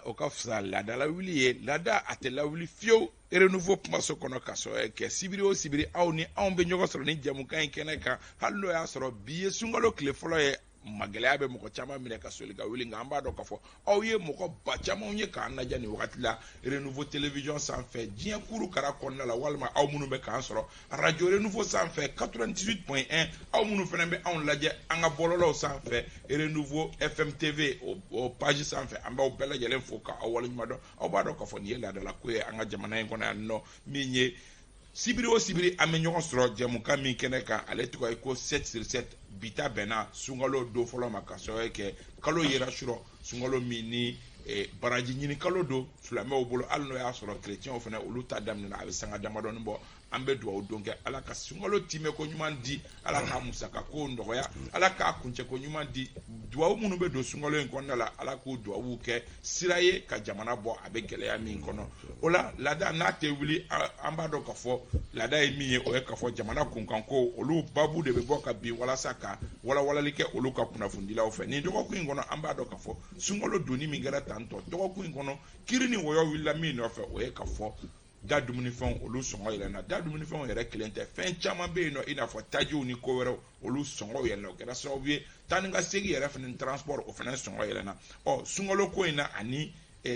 o ka fisa laada lawuli ye. Laada a tɛ lawuli fiyewu Renouveau kumaso kɔnɔ ka sɔrɔ kɛ sibiri o sibiri aw ni anw bɛ ɲɔgɔn sɔrɔ ni jɛmukan in kɛnɛ kan. Hali n'o y'a sɔrɔ bi ye sunkalo tile fɔlɔ ye, magɛlɛya bɛ mɔgɔ caman minɛ ka soli ka wuli, nka an b'a dɔn k'a fɔ aw ye mɔgɔ ba camanw ye k'an lajɛ nin wagati la Renouveau télévision sanfɛ diɲɛ kuru kara kɔnɔna la, walima aw minnu bɛ k'an sɔrɔ radio Renouveau sanfɛ 98.1, aw minnu fana bɛ anw lajɛ an ka bɔlɔlɔw sanfɛ Renouveau FM TV o page sanfɛ. An b'aw bɛɛ lajɛlen fo ka aw waleɲuman dɔn. Aw b'a dɔn k'a fɔ nin ye laadalako ye an ka jamana in kɔnɔ yan nɔ, min ye sibiri o sibiri an bɛ ɲɔgɔn sɔrɔ jɛmukan min kɛnɛ kan, ale tɔgɔ ye ko 7 sur 7. Bi ta bɛnna sunkalo don fɔlɔ ma ka sababu kɛ kalo yera surɔ, sunkalo min ni baraji ɲini kalo don silamɛw bolo, hali n'o y'a sɔrɔ kerecɛnw fana olu ta daminɛna a bɛ sanga damadɔni bɔ. An bɛ dugawu don kɛ Ala ka sunkalo timɛko ɲuman di, Ala k'a musaka ko nɔgɔya, Ala k'a kuncɛko ɲuman di. Dugawu minnu bɛ don sunkalo in kɔnɔna la, Ala k'u dugawu kɛ sira ye ka jamana bɔ a bɛ gɛlɛya min kɔnɔ. O la laada n'a tɛ wuli, an b'a dɔn k'a fɔ laada ye min ye, o ye k'a fɔ jamana kunkanko olu babu de bɛ bɔ ka bin walasa ka walawalali kɛ olu ka kunnafonidilaw fɛ. Nin dɔgɔkun in kɔnɔ, an b'a dɔn k'a fɔ sunkalo donni min kɛra tantɔ dɔgɔkun in kɔnɔ, kiri ni wɔyɔ wulila min nɔfɛ, o ye k'a fɔ da dumunifɛnw olu sɔngɔ yɛlɛnna. Da dumunifɛnw yɛrɛ kelen tɛ, fɛn caman bɛ yen nɔ, i n'a fɔ tajiw ni ko wɛrɛw, olu sɔngɔ yɛlɛnna. O kɛra sababu ye taa ni ka segin yɛrɛ fana transport o fana sɔngɔ yɛlɛnna. Ɔ sunkalo ko in na ani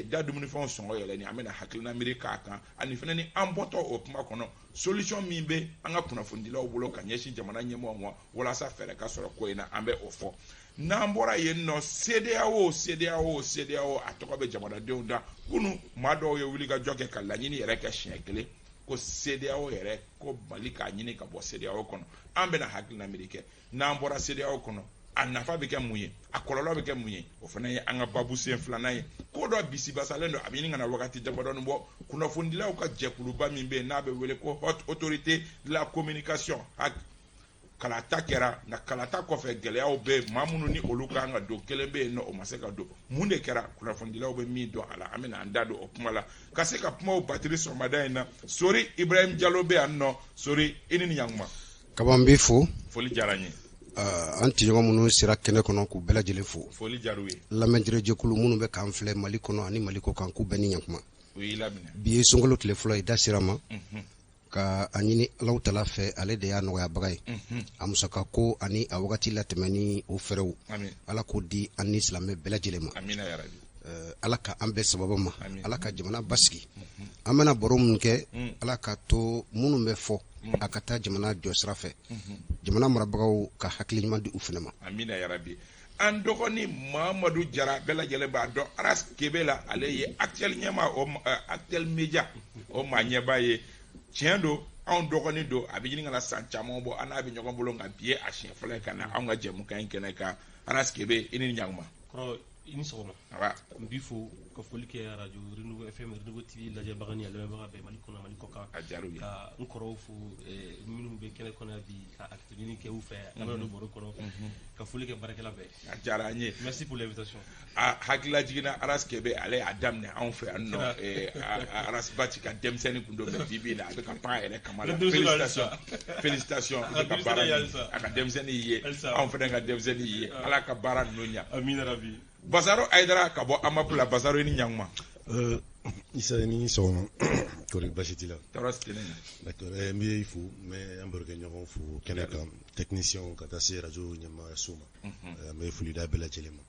da dumunifɛnw sɔngɔ yɛlɛnni, an bɛna hakilina miiri k'a kan, ani fana ni an bɔtɔ o kuma kɔnɔ, solution min bɛ an ka kunnafonidilaw bolo ka ɲɛsin jamana ɲɛmɔgɔw ma walasa fɛɛrɛ ka sɔrɔ ko in na, an bɛ o fɔ. N'an bɔra yen nɔ, CEDEAO, CEDEAO, CEDEAO, a tɔgɔ bɛ jamanadenw da. Kunun maa dɔw ye wulikajɔ kɛ ka laɲini yɛrɛ kɛ siɲɛ kelen ko CEDEAO yɛrɛ, ko Mali k'a ɲini ka bɔ CEDEAO kɔnɔ. An bɛna hakilina miiri kɛ, n'an bɔra CEDEAO kɔnɔ, a nafa bɛ kɛ mun ye, a kɔlɔlɔ bɛ kɛ mun ye? O fana ye an ka babu sen filanan ye. Ko dɔ bisibasalen don, a bɛ ɲini ka na wagati damadɔni bɔ. Kunnafonidilaw ka jɛkuluba min bɛ yen n'a bɛ wele ko Haute Autorité de la Communication, HAC, kalata kɛra, nka kalata kɔfɛ gɛlɛyaw bɛ maa minnu ni olu kan ka don, kelen bɛ yen nɔ o ma se ka don. Mun de kɛra? Kunnafonidilaw bɛ min dɔn a la, an bɛna an da don o kuma la ka se ka kumaw batiri sɔgɔmada in na. Sori Ibrahim Jalo bɛ yan nɔ. Sori, i ni ɲankuma. Kaba, n b'i fo. Foli diyara n ye. An tɔɲɔgɔn minnu sera kɛnɛ kɔnɔ, k'u bɛɛ lajɛlen fo. Foli diyara u ye. Lamɛnjɛkulu minnu bɛ k'an filɛ Mali kɔnɔ ani Mali kɔ kan, k'u bɛɛ ni ɲankuma. U y'i laminɛ. Bi ye sunkalo tile fɔlɔ ye, da sera ma ka a ɲini Alahu Taala fɛ, ale de y'a nɔgɔyabaga ye. A musaka ko ani a wagati latɛmɛ ni o fɛɛrɛw, Ala k'o di an ni silamɛ bɛɛ lajɛlen ma. Amina yarabi. Ala ka an bɛɛ sababa ma, Ala ka jamana basigi. An bɛna baro minnu kɛ, Ala ka to minnu bɛ fɔ a ka taa jamana jɔ sira fɛ, jamana marabagaw ka hakili ɲuman di u fana ma. Amina yarabi. An dɔgɔnin Mamadu Jara, bɛɛ lajɛlen b'a dɔn Aras Kebe la, ale ye Actuel ɲɛmaa, o Actuel Media o maa ɲɛba ye. Tiɲɛ don, anw dɔgɔnin don, a bɛ ɲini ka na san caman bɔ, an n'a bɛ ɲɔgɔn bolo, nka bi ye a siɲɛ fɔlɔ ye ka na anw ka jɛmukan in kɛnɛ kan. Aras Kebe, i ni ɲankuma. Kɔrɔ, i ni sɔgɔma. Aba. N b'i fo ka foli kɛ radio Renouveau FM, Renouveau TV lajɛbaga ni a lamɛnbaga bɛɛ Mali kɔnɔ, Mali kɔ kan. A diyara u ye. Ka n kɔrɔw fo, minnu bɛ kɛnɛ kɔnɔ bi ka hakili ɲini kɛ u fɛ, an bɛna don baro kɔnɔ, ka foli kɛ baarakɛla bɛɛ. A diyara an ye. Merci pour l'invitation. A hakilila jiginna, Aras Kebe, ale y'a daminɛ anw fɛ yan nɔ, Aras Bath ka denmisɛnnin kun don, mais bi bi in na a bɛ ka pan a yɛrɛ kama la. Félicitations, félicitations, i bɛ ka baara min, a ka denmisɛnnin ye, anw fana ka denmisɛnnin ye, Ala ka baara ninnu ɲa. Amina rabi. Basaro Ayidara ka bɔ Amapu la. Basaro, i ni ɲankuma. Isa, ni sɔgɔma. Kɔri baasi t'i la? Tɔɔrɔ si tɛ ne na. D'accord, n b'i fo, n bɛ an barokɛ ɲɔgɔn fo kɛnɛ kan, technicien ka taa se radio ɲɛmaayaso ma. N bɛ foli d'a bɛɛ lajɛlen ma,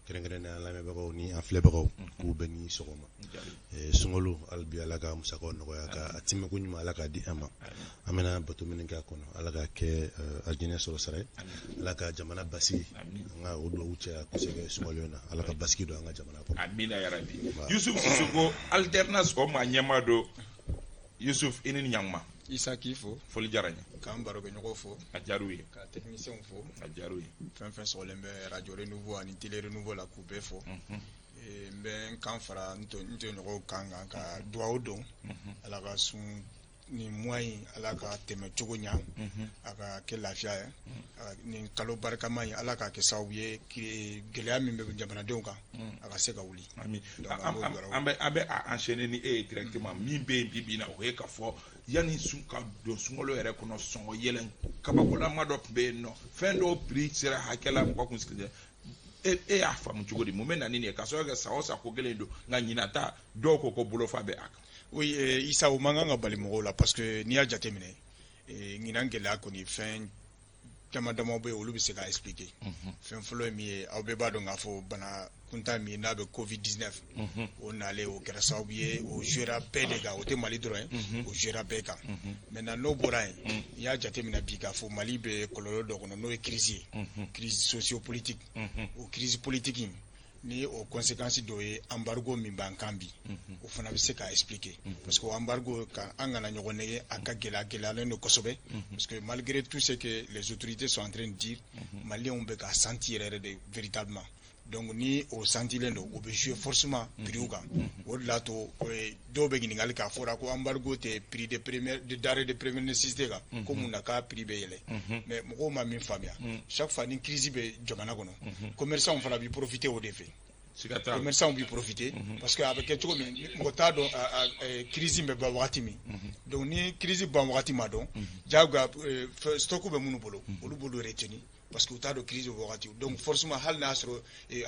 kɛrɛnkɛrɛnnenya an lamɛnbagaw ni an filɛbagaw, k'u bɛɛ ni sɔgɔma. Sunkalo hali bi, Ala ka musakaw nɔgɔya, ka a timɛko ɲuman Ala k'a di an ma. An bɛna bato minnu kɛ a kɔnɔ, Ala k'a kɛ alijinɛ sɔrɔ sara ye. Ala ka jamana basigi, an ka o dugawu caya kosɛbɛ sunkalo in na, Ala ka basigi don an ka jamana kɔnɔ. Amina yarabi. Yusuf Sisoko, alternance o maa ɲɛmaa don. Yusuf, i ni ɲankuma. Isa, k'i fo. Foli diyara n ye. K'an barokɛɲɔgɔnw fo. A diyara u ye. Ka techniciens fo. A diyara u ye. Fɛn fɛn sɔgɔlen bɛ radio Renouveau ani télé Renouveau la, k'u bɛɛ fo. N bɛ n kan fara n tɔɲɔgɔnw kan kan ka dugawu don, Ala ka sun nin mois in, Ala ka tɛmɛ cogo ɲa, a ka kɛ lafiya ye. Nin kalo barikama in, Ala k'a kɛ sababu ye gɛlɛya min bɛ jamanadenw kan, a ka se ka wuli. Ami. An bɛ a enchaîner ni e ye directement. Min bɛ yen bi bi in na, o ye ka fɔ yanni sun ka don sunkalo yɛrɛ kɔnɔ, sɔngɔ yɛlɛn kabakolama dɔ tun bɛ yen nɔ, fɛn dɔw prix sera hakɛ la, mɔgɔ kun sigilen. E y'a faamu cogo di? Mun bɛ na ni nin ye, k'a sababu kɛ san o san ko kelen don, nka ɲinan ta dɔw ko ko bolofa bɛ a kan? Oui, Isa, o man kan ka bali mɔgɔw la, parce que n'i y'a jateminɛ, ɲinan gɛlɛya kɔni, fɛn dama dama bɛ yen, olu bɛ se ka expliquer. Fɛn fɔlɔ ye min ye, aw bɛɛ b'a dɔn k'a fɔ bana kuntan min n'a bɛ Covid 19, o nalen, o kɛra sababu ye, o jouera bɛɛ de kan. O tɛ Mali dɔrɔn ye, o jouera bɛɛ kan. Maintenant, n'o bɔra yen, n'i y'a jateminɛ bi k'a fɔ Mali bɛ kɔlɔlɔ dɔ kɔnɔ, n'o ye crise ye, crise sociopolitique. O crise politique in ni o conséquence dɔ ye embargo min b'an kan bi, o fana bɛ se ka expliquer, parce que o embargo kan, an kana ɲɔgɔn nɛgɛ, a ka gɛlɛya, gɛlɛyalen don kosɛbɛ, parce que malgré tout ce que les autorités sont en train de dire, Maliens bɛ ka sentir yɛrɛ yɛrɛ de véritablement. Donc ni o sentilen don, o bɛ jouer forcément prix kan. O de l'a to dɔw bɛ ɲininkali kɛ, a fɔra ko embargo tɛ prix de première de denrée de première nécessité kan, ko mun na k'a prix bɛ yɛlɛ? Mais mɔgɔw ma min faamuya, chaque fois ni crise bɛ jamana kɔnɔ, commerçant fana bɛ profiter o de fɛ. Siga t'a la. Commerçant bɛ profiter, parce que a bɛ kɛ cogo min, mɔgɔ t'a dɔn crise bɛ ban wagati min. Donc ni crise ban wagati ma dɔn, diyagoya stock bɛ minnu bolo, olu b'olu retenir, parce que u t'a dɔn crise bɛ wagati. Donc forcément, hali n'a sɔrɔ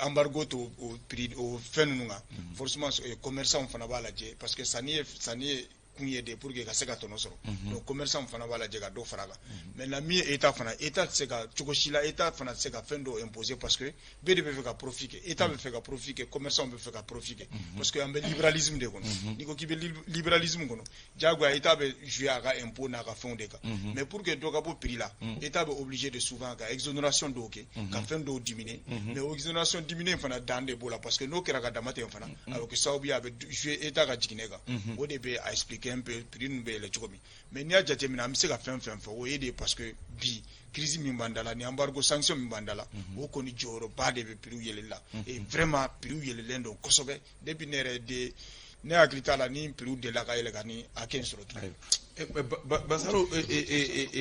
embargo t'o o prix o fɛn ninnu kan, forcément commerçant fana b'a lajɛ, parce que sanni ye kun ye de pour que ka se ka tɔnɔ sɔrɔ. Donc commerçant fana b'a lajɛ ka dɔ fara a kan. Maintenant, min ye état fana, état tɛ se ka cogo si la, état fana tɛ se ka fɛn dɔw imposer, parce que bɛɛ de bɛ fɛ ka profit kɛ. État bɛ fɛ ka profit kɛ, commerçant bɛ fɛ ka profit kɛ, parce que an bɛ libéralisme de kɔnɔ. N'i ko k'i bɛ libéralisme kɔnɔ, diyagoya état bɛ jouer a ka impôt n'a ka fɛnw de kan. Mais pour que dɔ ka bɔ prix la, état bɛ obligé de souvent ka exonération dɔw kɛ, ka fɛn dɔw diminuer. Mais o exonération diminuer fana, dan de b'o la, parce que n'o kɛra ka dama tɛmɛ fana, a bɛ kɛ sababu ye a bɛ jouer état ka jiginɛ kan. O de bɛ a expliquer un peu prix ninnu bɛ yɛlɛ cogo min. Mais n'i y'a jateminɛ, an bɛ se ka fɛn fɛn fɔ, o ye de parce que bi crise min b'an da la ni embargo sanction min b'an da la, o kɔni jɔyɔrɔba de bɛ prix yɛlɛli la. Et vraiment, prix yɛlɛlen don kosɛbɛ. Depuis ne yɛrɛ de, ne hakili t'a la ni prix delila ka yɛlɛ ka ni hakɛ in sɔrɔ tuguni. Basaro,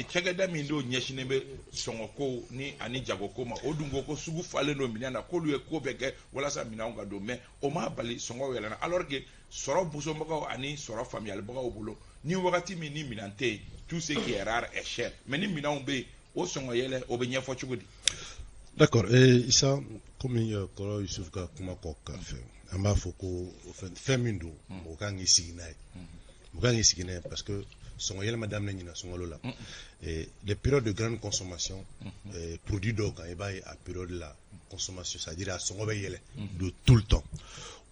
cakɛda min don ɲɛsinnen bɛ sɔngɔko ni ani jagoko ma, o dun ko ko sugu falen don minɛn na, k'olu ye ko bɛɛ kɛ walasa minɛnw ka don, mais o m'a bali sɔngɔw yɛlɛnna, alors que sɔrɔ bosonbagaw ani sɔrɔ faamuyalibagaw bolo, ni wagati min ni minɛn tɛ yen, tout ce qui est rare est cher. Mais ni minɛnw bɛ yen, o sɔngɔ yɛlɛ o bɛ ɲɛfɔ cogo di? D'accord, Issa, komi kɔrɔ Yusuf ka kuma kɔ ka fɛ, an b'a fɔ ko fɛn min don, mɔgɔ kan k'i sigi n'a ye, mɔgɔ kan k'i sigi n'a ye, parce que sɔngɔ yɛlɛma daminɛ ɲina sunkalo la, les périodes de grande consommation, produit dɔw kan, i b'a ye a période la consommation, c'est-à-dire a sɔngɔ bɛ yɛlɛ de tout le temps.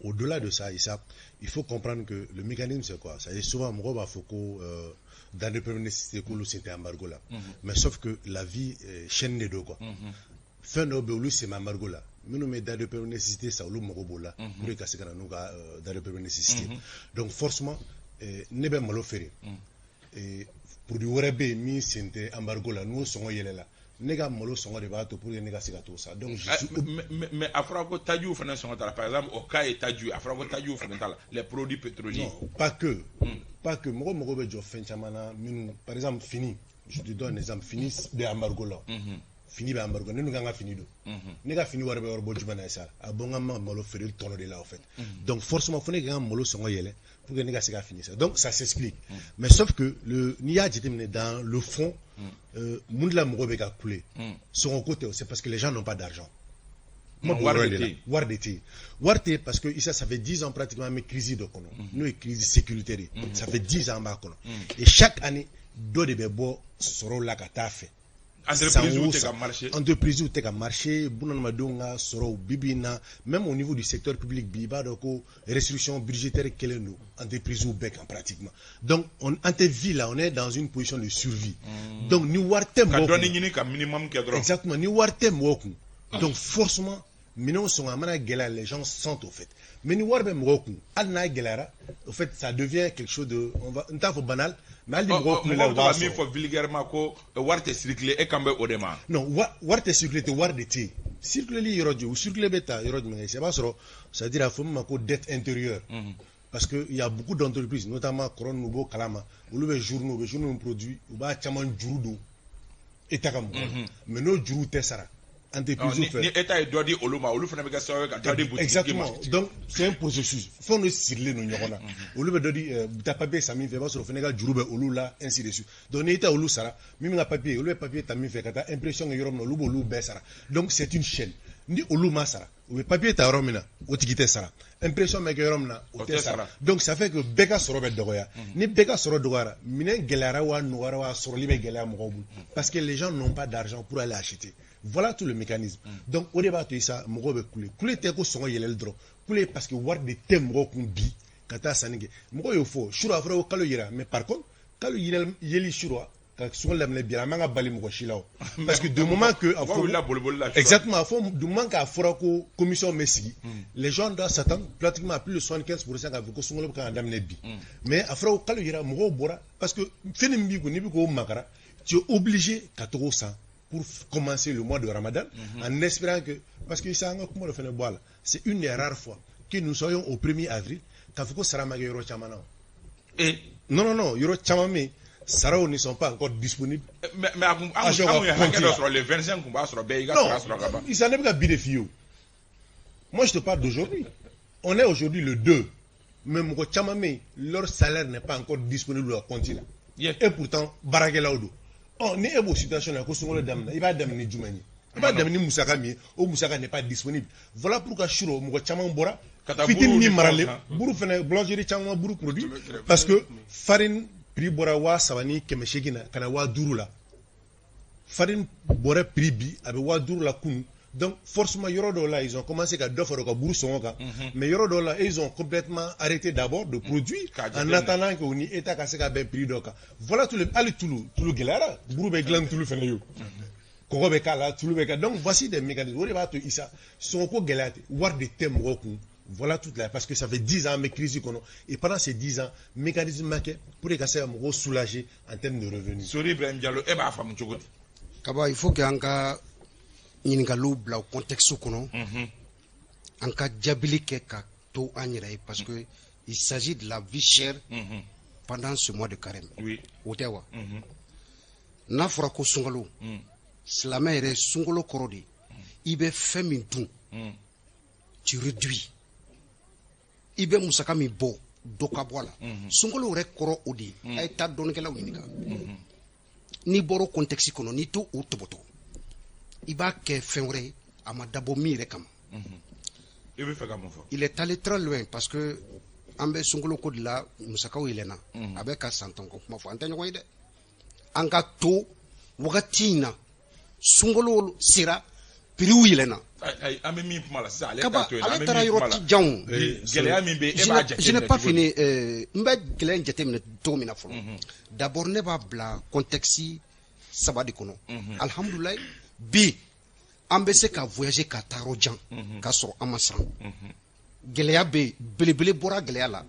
Au-delà de ça, Issa, il faut comprendre que le mécanisme, c'est quoi? C'est-à-dire, souvent mɔgɔw b'a fɔ ko denrées de première nécessité, k'olu sen tɛ embargo la, mais sauf que la vie, chaîne de don quoi. Fɛn dɔw bɛ yen, olu sen bɛ embargo la. Minnu bɛ denrées de première nécessité san, olu mago b'o la pour que ka se ka na n'u ka denrées de première nécessité. Donc forcément, ne bɛ malo feere, produit wɛrɛ bɛ yen min sen tɛ embargo la, n'o sɔngɔ yɛlɛla, ne ka malo sɔngɔ de b'a to pour que ne ka se ka t'o san. Donc je suis Mais a fɔra ko tajiw fana sɔngɔ t'a la. Par exemple, o cas ye tajiw ye, a fɔra ko tajiw fana t'a la, les produits pétroliers. Non, pas que, pas que. Mɔgɔ mago bɛ jɔ fɛn caman na minnu, par exemple fini, je te donne un exemple, fini bɛ embargo la, fini bɛ embargo. Ne dun kan ka fini don, ne ka fini wari bɛ yɔrɔ bɔ jumɛn na sa? A bɔ n ka malo feere tɔnɔ de la, en fait. Donc forcément, fo ne ka n ka malo sɔngɔ yɛlɛ pour que ne ka se ka fini san. Donc ça s'explique. Mais sauf que le n'i y'a jateminɛ dans le fond, mun de la mɔgɔ bɛ ka kule? Sɔngɔ ko tɛ o, c'est parce que les gens n'ont pas d'argent. Kuma b'o Wari yɔrɔ de de la. tɛ yen. Wari de tɛ yen, wari tɛ yen, parce que Issa, ça fait 10 ans pratiquement an bɛ crise dɔ kɔnɔ, n'o ye crise sécuritaire ye. Ça fait 10 ans an b'a kɔnɔ, et chaque année dɔ de bɛ bɔ sɔrɔw la ka taa fɛ. Entreprise San o tɛ ka san, marcher. Entreprise tɛ ka marcher, bunadamadenw ka sɔrɔw bi bi in na, même au niveau du secteur public bi, i b'a dɔn ko restriction budgétaire kɛlen don entreprise bɛɛ kan pratiquement. Donc on an tɛ vie la, on est dans une position de survie. Donc ni wari tɛ ka mɔgɔw dɔɔni kun, ɲini ka minimum kɛ dɔrɔn. Exactement, ni wari tɛ mɔgɔw kun, donc forcément minɛnw sɔngɔ a mana gɛlɛya, les gens sentent au fait. Mais ni wari bɛ mɔgɔw kun, hali n'a gɛlɛyara, au fait, ça devient quelque chose de, on va n t'a fɔ banal, mais hali ni mɔgɔw kun la, mɔgɔw u bɛ b'a to ka min sɔrɔ. fɔ vulgairement ko wari tɛ circuler, e kan bɛ o de ma? Non, wari tɛ circuler tɛ, wari de tɛ yen. Circuler yɔrɔ jumɛn? O circuler bɛ ta yɔrɔ jumɛn? I b'a sɔrɔ, c'est-à-dire a fɔ min ma ko dette intérieure, parce que il y a beaucoup d'entreprises, notamment kɔrɔ ninnu b'o kalama, olu bɛ journaux, u bɛ journaux min produit, u b'a caman juru don État ka mɔgɔw la, mais n'o juru tɛ sara entreprise ni fɛ. Ni État ye dɔ di olu ma, olu fana bɛ kɛ sababu ye ka dɔ di boutique ma. Exactement, donc c'est un processus, fɛnw de sirilen don ɲɔgɔn na. Olu bɛ dɔ di u bɛ taa papier san min fɛ, i b'a sɔrɔ o fana ka juru bɛ olu la, ainsi de suite. Donc ni État olu sara, min bɛ ka papier, olu bɛ papier ta min fɛ ka taa impression kɛ yɔrɔ min na, olu b'olu bɛɛ sara. Donc c'est une chaîne. Ni olu ma sara, u bɛ papier ta yɔrɔ min na, o tigi tɛ sara. Impression bɛ kɛ yɔrɔ min na, o tɛ sara. Donc ça fait que bɛɛ ka sɔrɔ bɛ dɔgɔya. Ni bɛɛ ka sɔrɔ dɔgɔyara, minɛn gɛlɛyara wa nɔgɔyara wa, sɔrɔli bɛ gɛlɛya mɔgɔw bolo, parce que les gens n'ont pas d'argent pour aller acheter. Voilà tout le mécanisme. Donc o de b'a to isa mɔgɔw bɛ kule. Kule tɛ ko sɔngɔ yɛlɛli dɔrɔn, kule parce que wari de tɛ mɔgɔw kun bi ka taa sanni kɛ. Mɔgɔw y'o fɔ sura, a fɔra ko kalo yira, mais par contre kalo yeli sura ka sɔngɔ daminɛ bi, a man ka bali mɔgɔ si la o, parce que du moment que a fɔ, exactement, a fɔ du moment k'a fɔra ko commission bɛ sigi, les gens doivent s'attendre pratiquement à plus de 75% k'a fɔ ko sunkalo bɛ kan ka daminɛ bi. Mais a fɔra ko kalo yira, mɔgɔw bɔra parce que fɛn min b'i kun, n'i bɛ k'o makara, tu es obligé ka togo san pour commencer le mois de Ramadan, en espérant que, parce que ça, an ka kuma dɔ fana bɔ a la, c'est une des rares fois que nous soyons au 1er avril k'a fɔ ko sara ma kɛ yɔrɔ caman na o. Non, non, non, yɔrɔ caman bɛ yen, saraw ne sont pas encore disponibles. Mais a kun an kun ye hakɛ dɔ sɔrɔ, le 25 kun b'a sɔrɔ bɛɛ y'i ka sara sɔrɔ ka ban. Isa, ne bɛ ka bi de f'i ye o. Moi, je te parle d'aujourd'hui. On est aujourd'hui le 2, mais mɔgɔ caman bɛ yen, leur salaire n'est pas encore disponible au compte là. Et pourtant baarakɛlaw don. Ɔ, ni e b'o situation na ko sunkalo daminɛ, i b'a daminɛ ni jumɛn ye? I b'a daminɛ ni musaka min ye, o musaka n'est pas disponible. Voilà pourquoi suro mɔgɔ caman bɔra fitinin min maralen, buru fɛnɛ, boulangerie caman buru produit, parce que farine prix bɔra 3800 na ka na 5000 la. Farine bɔra prix bi, a bɛ 5000 la kunun. Donc forcément yɔrɔ dɔw la, ils ont commencé ka dɔ fara u ka buru sɔngɔ kan, mais yɔrɔ dɔw la, ils ont complètement arrêté d'abord de produire en attendant que u ni État ka se ka bɛn prix dɔ kan. Voilà tout le hali tulu gɛlɛyara, buru bɛ dilan tulu fɛnɛ ye o, kɔgɔ bɛ k'a la, tulu bɛ kɛ. Donc voici des mécanismes. O de b'a to isa sɔngɔko gɛlɛya tɛ, wari de tɛ mɔgɔw kun. Voilà toute la, parce que ça fait 10 ans an bɛ crise kɔnɔ, et pendant ces 10 ans, mécanisme ma kɛ pour que ka se ka mɔgɔw soulager en termes de revenus. Sori Ibrahim Diallo, e b'a faamu cogo di? Kaba, il faut que an ka ɲininkaliw bila o contexte kɔnɔ, an ka jaabili kɛ ka to an yɛrɛ ye, parce que il s'agit de la vie chère pendant ce mois de carême. O tɛ wa? N'a fɔra ko sunkalo, silamɛ yɛrɛ, sunkalo kɔrɔ de i bɛ fɛn min dun, tu réduis, i bɛ musaka min bɔ, dɔ ka bɔ a la. Sunkalo yɛrɛ kɔrɔ o de ye. A ye taa dɔnnikɛlaw ɲininka. N'i bɔra o contexte kɔnɔ, n'i t'o o tɔbɔtɔ, i b'a kɛ fɛn wɛrɛ ye, a ma dabɔ min yɛrɛ kama. I bɛ fɛ ka mun fɔ? Il est allé très loin, parce que an bɛ sunkalo ko de la, musakaw yɛlɛnna, a bɛ ka san tan ko kuma fɔ, an tɛ ɲɔgɔn ye dɛ. An ka to wagati in na, sunkalo sera, prix yɛlɛnna. Ayi, an bɛ min kuma la sisan, ale Kaba, ta to yen. Ale taara yɔrɔ ti jan o. Gɛlɛya min bɛ yen, e b'a jateminɛ. Je n'ai pas fini. N bɛ gɛlɛya in jateminɛ cogo min na fɔlɔ, d'abord ne b'a bila contexte saba de kɔnɔ. Alihamudulilayi, bi an bɛ se ka voyager ka taa yɔrɔ jan k'a sɔrɔ an ma siran. Gɛlɛya bɛ yen, belebele bɔra gɛlɛya la.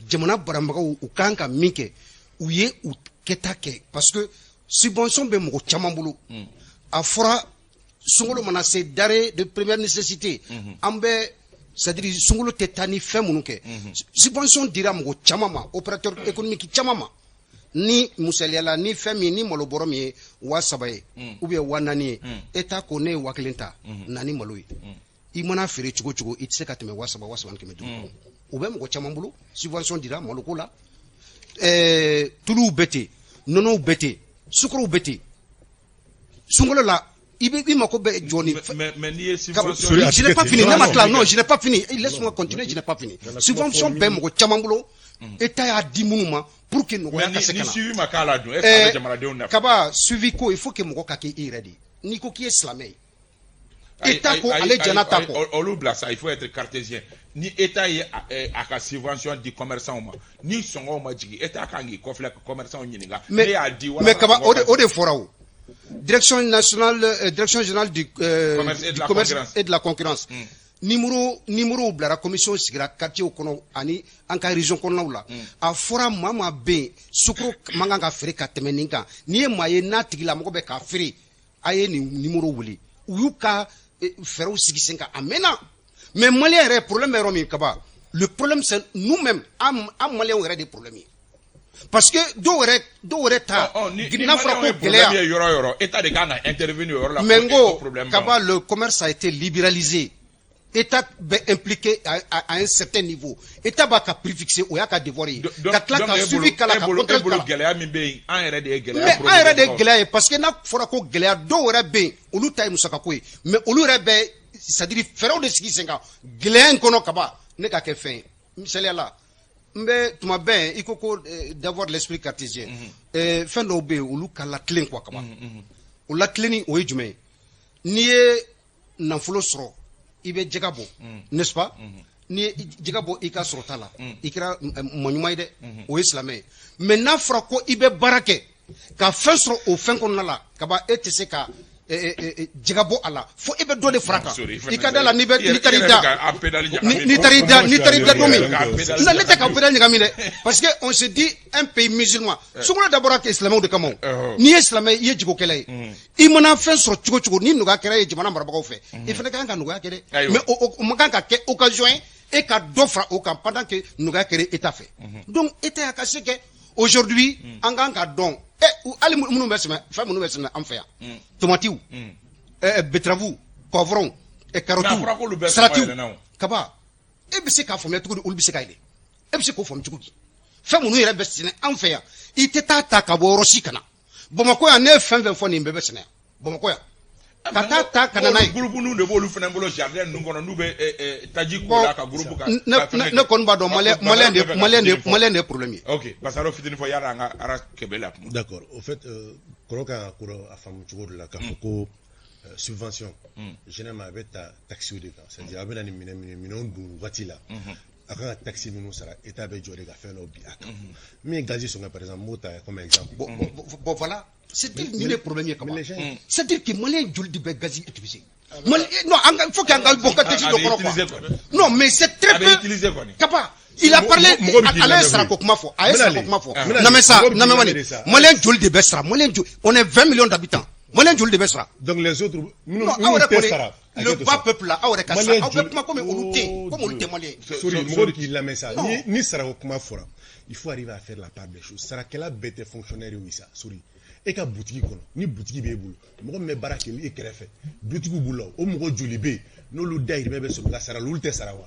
Jamana baramagaw, u kan ka min kɛ, u ye u kɛta kɛ, parce que subvention bɛ mɔgɔ caman bolo. A fɔra sunkalo mana se, denrée de première nécessité, an bɛ, c'est à dire sunkalo tɛ taa ni fɛn minnu kɛ, subvention dira mɔgɔ caman ma, opérateur économique caman ma. Ni misaliyala, ni fɛn min ni malo bɔrɔ min ye 3000 ye ou bien 4000 ye, État ko ne ye 1000 ta na ni malo ye, i mana feere cogo cogo, i tɛ se ka tɛmɛ 3000, 3500 kɔ. O bɛ mɔgɔ caman bolo, subvention dira maloko la. Tuluw bɛ ten, nɔnɔw bɛ ten, sukorow bɛ ten. Sunkalo la, i bɛ i mako bɛ jɔ ni. Mais n'i ye subvention. Je n'ai pas fini, ne ma tila. Non, je n'ai pas fini, laisse-moi continuer, je n'ai pas fini. Subvention bɛ mɔgɔ caman bolo, État y'a di minnu ma pour que nɔgɔya ka se ka na. Ni suivi ma k'a la dun, est-ce que a bɛ jamanadenw nafa? Kaba, suivi ko, il faut que mɔgɔ ka kɛ i yɛrɛ de ye. N'i ko k'i ye silamɛ ye, État ko ale jɛnna ta kɔ. Olu bila sa, il faut être cartésien. Ni État ye a ka subvention di commerçant ma, ni sɔngɔw ma jigin, État kan k'i kɔfilɛ ka commerçant ɲininka. Ne y'a di. Mais Kaba, o de fɔra o. Direction nationale, direction générale commerce et de du la commerce concurrence. Et de la concurrence. Numéro bilara, commission sigira quartier kɔnɔ ani an ka région kɔnɔnaw la. A fɔra maa maa bɛ yen, sukaro man kan ka feere ka tɛmɛ nin kan. N'i ye maa ye n'a tigilamɔgɔ bɛ k'a feere, a ye nin numéro wele. U y'u ka fɛɛrɛw sigi sen kan a mɛnna. Mais malien yɛrɛ, problème bɛ yɔrɔ min Kaba, le problème, c'est nous-mêmes, an maliyɛnw yɛrɛ de problème ye. Parce que dɔw yɛrɛ ta Ni n'a fɔra ko maliyɛnw ye problème gɛlɛya ye yɔrɔ o yɔrɔ, État de kan ka intervenir o yɔrɔ la. Mais n pour que o ko problème ban. Kaba, le commerce a été libéralisé. État bɛ impliqué à un certain niveau. État b'a ka prix fixé, o y'a ka devoir ye. Ka tila ka suivi k'a la, ka E contrôle bolo, k'a la. gɛlɛya min bɛ yen, an yɛrɛ de ye gɛlɛya. Mais an yɛrɛ de ye gɛlɛya ye, parce que n'a fɔra ko gɛlɛya, dɔw yɛrɛ bɛ yen, olu ta ye musakako ye, mais olu yɛrɛ bɛ c'est à dire fɛɛrɛw de sigi sen kan gɛlɛya in kɔnɔ kaban ne ka kɛ fɛn ye. Misaliya la, n bɛ tuma bɛɛ i ko ko d'avoir l'esprit cartésien. Fɛn dɔw bɛ yen, olu ka latilen quoi kaban. O latilenni, o ye jumɛn ye? N'i ye nafolo sɔrɔ, i bɛ jɛgɛ bɔ, n'est-ce pas? N'i ye jɛgɛ bɔ i ka sɔrɔta la, i kɛra mɔgɔ ɲuman ye dɛ, o ye silamɛ ye. Mais n'a fɔra ko i bɛ baara kɛ ka fɛn sɔrɔ o fɛn kɔnɔna la kaban, e tɛ se ka jɛgɛ bɔ a la fo e bɛ dɔ de fara kan. I ka da la, n'i bɛ n'i taara i da, n'i taara i da, n'i taara i da don min na, ne tɛ ka pédale ɲagami dɛ, parce que on se dit un pays musulman, sunkalo dabɔra kɛ silamɛw de kama. O n'i ye silamɛ, i ye jagokɛla ye, i mana fɛn sɔrɔ cogo o cogo, ni nɔgɔya kɛra ye jamana marabagaw fɛ, i fana ka kan ka nɔgɔya kɛ dɛ. Mais o man kan ka kɛ occasion ye e ka dɔ fara o kan pendant que nɔgɔya kɛra État fɛ. Donc État y'a ka se kɛ. Aujourd'hui, an kan ka dɔn hali minnu bɛ sɛnɛ, fɛn minnu bɛ sɛnɛ an fɛ yan, tomatiw, betterave, poivron, carottes, salatiw kaba, e bɛ se k'a faamuya cogo di olu bɛ se ka yɛlɛ? E bɛ se k'o faamu cogo di? Fɛn minnu yɛrɛ bɛ sɛnɛ an fɛ yan, i tɛ taa ta ka bɔ yɔrɔ si ka na Bamakɔ yan. Ne ye fɛn fɛn fɔ, nin bɛɛ bɛ sɛnɛ yan Bamakɔ yan, ka taa ta ka na n'a ye. Groupe de b'olu fana bolo jardin ninnu kɔnɔ, n'u bɛ taji k'o la ka groupe ka. Ne kɔni b'a dɔn, malien de ye problème ye. Ok, Basaro, fitinin fɔ yanni an ka ara kɛbɛ la kuma. D'accord. Au fait, kɔrɔ kan ka ko dɔ a faamu cogo dɔ la k'a fɔ ko subvention, généralement a bɛ ta taxe de kan, c'est à dire a bɛ na ni minɛn min ye, minɛnw don waati la, a kan ka taxe minnu sara, État bɛ jɔ de ka fɛn dɔ bi a kan. Min ye gazi sɔngɔ, par exemple, n b'o ta comme exemple. Bon, voilà, c'est nin de problème ye kaban. C'est-à-dire que malien joli de bɛ gazi utiliser? Mali, non, il faut qu'an ka bɔ contexte dɔ kɔnɔ quoi. Non, mais c'est très peu kaba. Il a parlé, ale ye sarako kuma fɔ, a ye sarako kuma fɔ. Na mais sa, na mais wani, malien joli de bɛ sara? Malien joli? On est 20 millions d'habitants, malien joli de bɛ sara? Donc les autres, minnu tɛ sara, le bas peuple là, aw yɛrɛ ka sa, aw bɛ kuma comme olu tɛ yen, comme olu tɛ malien. Sorry, mɔgɔ k'i lamɛn sa, ni sarako kuma fɔra, il faut arriver à faire la part des choses. Sarakɛla bɛɛ tɛ fonctionnaire ye sa, sorry. E ka butigi kɔnɔ, ni butigi b'e bolo, mɔgɔ min bɛ baara kɛ e kɛrɛfɛ, dutigiw b'u la, o mɔgɔ joli bɛ yen n'olu dahirimɛ bɛ sɔrɔ ka sara la, olu tɛ sara wa?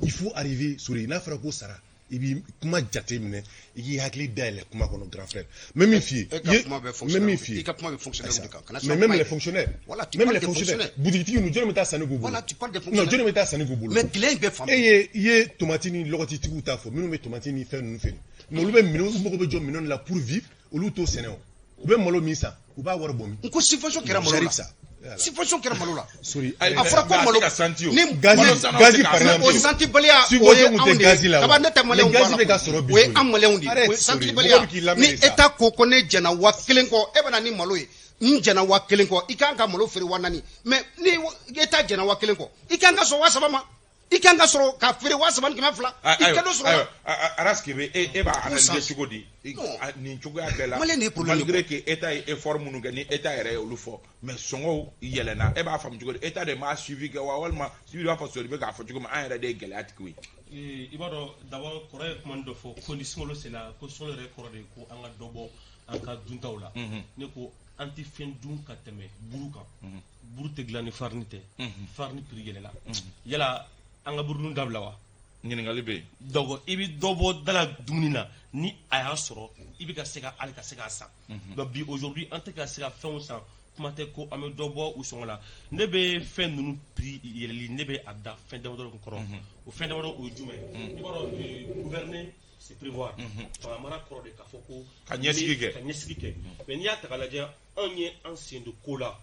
Il faut arriver, sorry, n'a fɔra ko sara, i b'i kuma jate minɛ, i k'i hakili dayɛlɛ kuma kɔnɔ, grand frère. N bɛ min f'i ye, n bɛ min f'i ye, i ka kuma bɛ fonctionnaire de kan. Mais même les fonctionnaires, voilà, tu même les fonctionnaires, butigitigi ninnu, jɔnni bɛ taa sanni k'u bolo? Voilà, tu parles des fonctionnaires. Non, jɔnni bɛ taa sanni k'u bolo? Mais gɛlɛya in bɛ fan E ye, i ye tomati ni lɔgɔtitigiw ta fɔ, minnu bɛ tomati ni fɛn ninnu feere, mais olu bɛ minɛn, u mago bɛ jɔ minɛnw la pour vivre, olu t'o sɛnɛ o. U bɛ malo min san, u b'a wari bɔ min? N ko subvention kɛra malo la, subvention kɛra malo la. Sorry. A fɔra ko malo ni gazi, gazi par exemple, o santibaliya, o ye anw de ye kaba. Ne tɛ maliyɛnw gazi bɛ ka sɔrɔ bi. O ye an maliyɛnw de ye, o ye santibaliya. Ni État ko ko ne jɛnna 1000 kɔ, e bɛ na ni malo ye, n jɛnna 1000 kɔ, i kan ka malo feere 4000. Mais ni État jɛnna 1000 kɔ, i kan ka sɔn 3000 ma, i kan ka sɔrɔ ka feere 3200, i ka dɔ sɔrɔ. Araskebe, e b'a analyser cogo di nin cogoya bɛɛ la? Malien de ye problème. Malgré que État ye effort minnu kɛ, ni État yɛrɛ ye olu fɔ, mais sɔngɔw yɛlɛnna, e b'a faamu cogo di? État de m'a suivi kɛ wa, walima suivi b'a fɔ sori bɛ k'a fɔ cogo min, an yɛrɛ de ye gɛlɛya tigiw ye? I b'a dɔn, d'abord, kɔrɔ ye kuma dɔ fɔ ko ni sunkalo sera, ko sunkalo yɛrɛ kɔrɔ de ye ko an ka dɔ bɔ an ka duntaw la. Ne ko an tɛ fɛn dun ka tɛmɛ buru kan. Buru tɛ dilan ni farini tɛ. Farini prix yɛlɛla, yala an ka burudun dabila wa? Ɲininkali bɛ yen. Donc i bɛ dɔ bɔ da la dumuni na, ni a y'a sɔrɔ i bɛ ka se ka hali ka se k'a san. Donc bi, aujourd'hui, an tɛ ka se ka fɛnw san, kuma tɛ ko an bɛ dɔ bɔ u sɔngɔ la. Ne bɛ fɛn ninnu prix yɛlɛli, ne bɛ a da fɛn damadɔ kɔrɔ. O fɛn damadɔ, o ye jumɛn ye? I b'a dɔn, gouverner, c'est prévoir. Fanga mara kɔrɔ de k'a fɔ ko ka ɲɛsigi kɛ. Ka ɲɛsigi kɛ. Mais n'i y'a ta k'a lajɛ, anw ye an sen don ko la,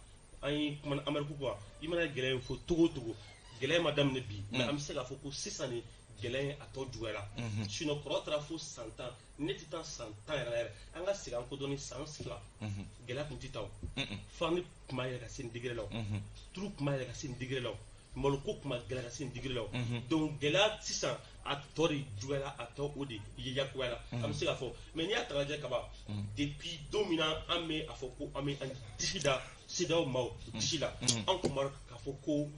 an ye kuma Amérique quoi. I mana gɛlɛya in fɔ togo o togo, gɛlɛya ma daminɛ bi, mais an bɛ se k'a fɔ ko sisan ni gɛlɛya in a tɔ juguyara. Sinon kɔrɔ taara fo san 10, ne tɛ taa san 10 yɛrɛ yɛrɛ, an ka segin an kɔ dɔɔni san 2, gɛlɛya tun tɛ taa o. Farini tun b'a yɛlɛ ka se nin degré la o, tulu tun b'a yɛlɛ ka se nin degré la o, maloko tun ma gɛlɛya ka se nin degré la o. Donc gɛlɛya sisan a tɔ de juguyara, a tɔ o de yakuyara, an bɛ se k'a fɔ. Mais n'i y'a ta k'a lajɛ kaban, depuis don min na an bɛ a fɔ ko an bɛ an disi da CEDEAO maaw disi la, an tun b'a k'a fɔ ko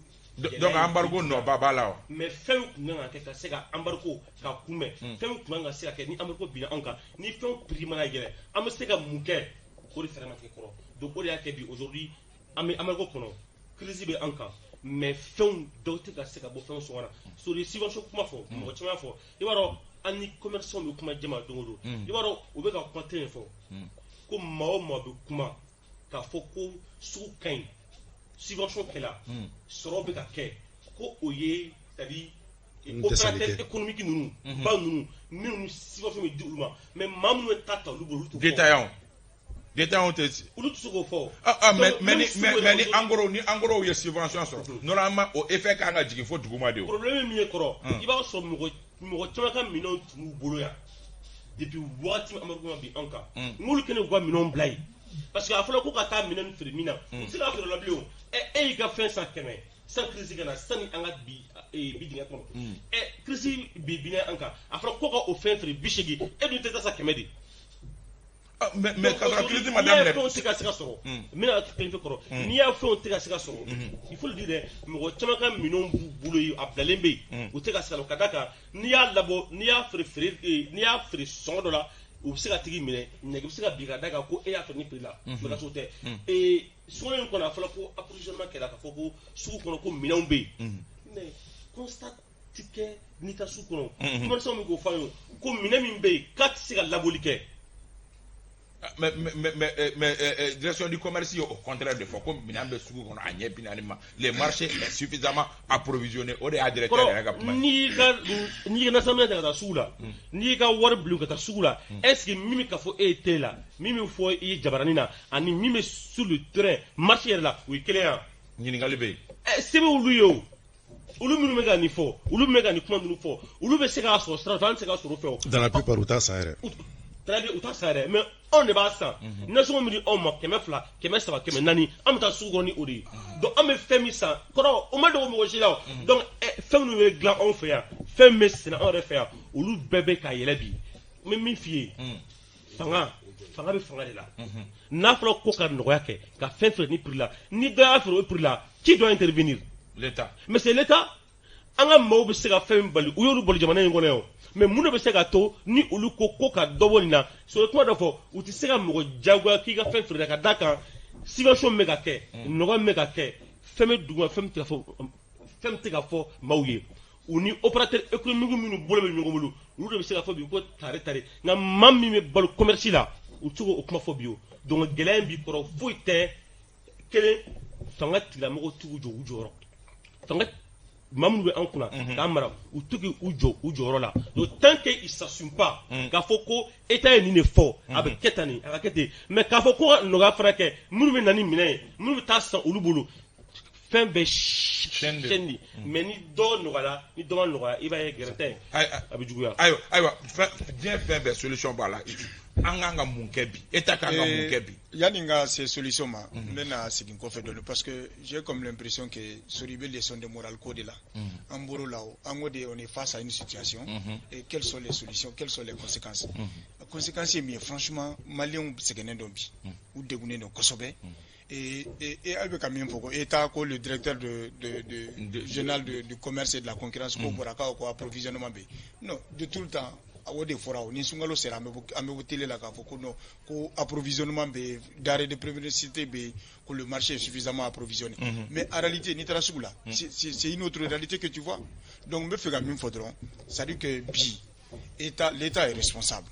Donc embargo nɔba b'a la wa? Mais fɛn min tun kan ka kɛ ka se ka embargo ka kunbɛn, fɛn min tun kan ka se ka kɛ ni embargo binna anw kan, ni fɛnw prix mana yɛlɛ, an bɛ se ka mun kɛ, o de fɛɛrɛ ma tigɛ kɔrɔ. Donc o de y'a kɛ bi, aujourd'hui, an bɛ embargo kɔnɔ, crise bɛ an kan, mais fɛnw dɔw tɛ ka se ka bɔ fɛnw sɔngɔ la. Sori subvention kuma fɔ, mɔgɔ caman y'a fɔ. I b'a dɔn, an ni commerçant bɛ kuma jama don o don, i b'a dɔn, u bɛ ka kuma kelen fɔ ko maa o maa bɛ kuma k'a fɔ ko sugu ka ɲi. Subvention kɛla, sɔrɔ bɛ ka kɛ, ko o ye, c'est à dire opérateur économique ninnu ba ninnu minnu subvention bɛ di olu ma, mais maa minnu bɛ taa ta olu bolo, olu t'o fɔ. Détaillant tɛ. Olu tɛ se k'o fɔ. Ah ah, mais ni en gros ye subvention sɔrɔ, normalement o effet kan ka jigin fo duguma de o. Problème ye min ye kɔrɔ, i b'a sɔrɔ mɔgɔ caman ka minɛnw tun b'u bolo yan depuis waati min embargo ma bin anw kan, n'olu kɛlen k'u ka minɛnw bila yen, parce que a fɔra ko ka taa minɛn feere min na, u tɛ se k'a feere o la bilen o. Ɛ, e y'i ka fɛn san 100 san crise ka na, sani an ka bi dingɛ kɔnɔ, ɛ, crise bi binna an kan, a fɔra ko ka o fɛn feere 80, e dun tɛ taa san 100 de. Mais k'a sɔrɔ crise ma daminɛ. N'i y'a fɛnw tɛ ka se ka sɔrɔ, n bɛna kelen fɛ kɔrɔ, n'i y'a fɛnw tɛ ka se ka sɔrɔ, il faut le dire dɛ, mɔgɔ caman ka minɛnw b'u bolo yen, a bilalen bɛ yen, u tɛ ka se ka d'a kan n'i y'a labɔ, n'i y'a feere feere, n'i y'a feere sɔngɔ dɔ la, u bɛ se ka tigi minɛ, nɛgɛ bɛ se ka bin ka d'a kan ko e y'a feere ni prix la, mais ka sɔrɔ o tɛ. Sunkalo in kɔnɔ, a fɔra ko approvisionnement kɛra, k'a fɔ ko sugu kɔnɔ ko minɛnw bɛ yen, mais constat ti kɛ n'i taa sugu kɔnɔ, commerçant bɛ k'o fɔ an ye ko minɛn min bɛ yen k'a tɛ se ka labɔli kɛ. Mais direction du commerce ye au contraire de fɔ ko minɛn bɛ sugu kɔnɔ a ɲɛ 40 ma, le marché est suffisamment approvisionné, o de y'a directeur yɛrɛ ka kuma ye. N'i ka nasɔngɔ ta ka taa sugu la, n'i y'i ka wari bila ka taa sugu la, est ce que min bɛ ka fɔ e ye télé la, min bɛ fɔ i ye jabaranin na, ani min bɛ sur le terrain marché yɛrɛ la, o ye kelen ye? Ɲininkali bɛ yen. Ɛ, se bɛ olu ye o, olu minnu bɛ ka nin fɔ, olu min bɛ ka nin kuma ninnu fɔ, olu bɛ se k'a sɔrɔ sira fɛ, an tɛ se k'a sɔrɔ o fɛ o. Dans la plupart, u t'a san yɛrɛ. Très bien, u t'a san yɛrɛ, mais anw de b'a san. Nasɔngɔ min di anw ma 200, 300, 400, an bɛ taa sugu kɔnɔ ni o de ye. Donc an bɛ fɛn min san kɔrɔ, o ma dogo mɔgɔ si la o. Donc fɛn minnu bɛ dilan anw fɛ yan, fɛn min bɛ sɛnɛ anw yɛrɛ fɛ yan, olu bɛɛ bɛ ka yɛlɛ bi. N bɛ min f'i ye, fanga bɛ fanga de la. N'a fɔra ko ka nɔgɔya kɛ ka fɛn feere ni prix la, ni dɔ y'a feere o prix la, qui doit intervenir? L'État. Mais c'est l'État. An ka maaw bɛ se ka fɛn min bali, u y'olu bali jamana in kɔnɔ yan, mais mun de bɛ se ka to ni olu ko ka dɔ bɔ nin na? So kuma dɔ fɔ, u tɛ se ka mɔgɔ jagoya k'i ka fɛn feere ka d'a kan subvention min bɛ ka kɛ, nɔgɔya min bɛ ka kɛ, fɛn bɛ duguma, fɛn min tɛ ka fɔ, fɛn min tɛ ka fɔ maaw ye. U ni opérateur économique minnu bolo bɛ ɲɔgɔn bolo, olu de bɛ se ka fɔ bi ko tare tare, nka maa min bɛ balo commerce la, u tɛ se k'o kuma fɔ bi o. Donc gɛlɛya in b'i kɔrɔ, foyi tɛ kelen, fanga tigilamɔgɔw t'u jɔ u jɔyɔrɔ, fanga maa minnu bɛ an kunna k'an mara, u to k'u jɔ u jɔyɔrɔ la. Donc tant que ils s'assument pas k'a fɔ ko État ye nin de fɔ, a bɛ kɛ tan nin, a ka kɛ ten, mais k'a fɔ ko ka nɔgɔya fana kɛ, minnu bɛ na ni minɛn ye, minnu bɛ taa san olu bolo, fɛn bɛɛ chaîne de, mais ni dɔ nɔgɔyara, ni dɔ ma nɔgɔya, i b'a ye gɛrɛntɛ a bɛ juguya. Ayiwa, fɛn diɲɛ fɛn bɛɛ solution b'a la. An kan ka mun kɛ bi? État kan ka mun kɛ bi? Yanni n ka se solution ma, n bɛna segin kɔfɛ dɔɔni, parce que j'ai comme l'impression que Sori bɛ leçon de morale ko de la. An bɔr'o la o, an ko de on est face à une situation et quelles sont les solutions, quelles sont les conséquences? Conséquences ye min ye, franchement, maliyɛnw sɛgɛnnen don bi, u degunnen don kosɛbɛ. Et aw bɛ ka min fɔ ko État, ko le directeur de général du commerce et de la concurrence ko bɔra k'aw ko approvisionnement bɛ yen. Non, de tout le temps o de fɔra o, ni sunkalo sera, an bɛ bɔ télé la k'a fɔ ko non, ko approvisionnement bɛ yen, denrées de première nécessité bɛ yen, ko le marché est suffisamment approvisionné. Mais en réalité, n'i taara sugu la, c'est une autre réalité que tu vois. Donc n bɛ fɛ ka min fɔ dɔrɔn, c'est à dire que bi État, l'État est responsable.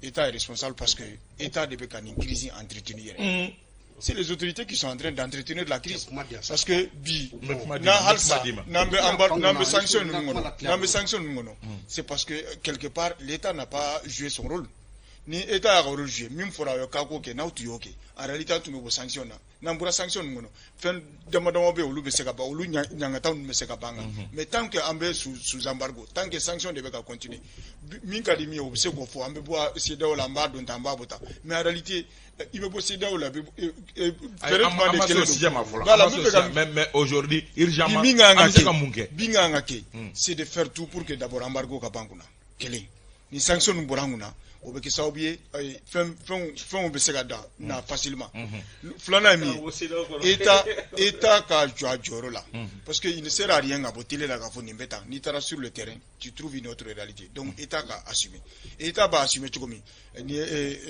État est responsable parce que État de bɛ ka nin crise entretenir yɛrɛ. C'est les autorités qui sont en train d'entretenir la crise. Parce que bi n'a halisa n'an bɛ n'an bɛ sanction ninnu kɔnɔ, n'an bɛ sanction ninnu kɔnɔ, c'est parce que quelque part l'État n'a pas joué son rôle. Ni État y'a ka rôle joué, min fɔra aw ye k'a k'o kɛ, n'aw tun y'o kɛ, en réalité an tun bɛ bɔ sanction na. N'an bɔra sanction ninnu kɔnɔ, fɛn dama dama bɛ yen, olu bɛ se ka ban, olu ɲangataw ninnu bɛ se ka ban kan. Mais tant que an bɛ sous embargo, tant que sanction de bɛ ka continuer, min ka di min ye, o bɛ se k'o fɔ, an bɛ bɔ CEDEAO la, an b'a dɔn tan, an b'a bɔ tan, mais en réalité i bɛ bɔ CEDEAO la, fɛɛrɛ jumɛn de kɛlen don? Voilà, mais aujourd'hui, urgemment, min kan an bɛ se ka mun kɛ? Min kan ka kɛ, c'est de faire tout pour que d'abord embargo ka ban kunna. Kelen, ni sanction ninnu bɔra an kunna, o bɛ kɛ sababu ye fɛnw bɛ se ka dan na facilement. Filanan ye min ye, État ka jɔ a jɔyɔrɔ la, parce que il ne sert à rien ka bɔ télé la k'a fɔ nin bɛ tan, n'i taara sur le terrain, tu trouves une autre réalité. Donc État ka assumer. État b'a assumer cogo min, ni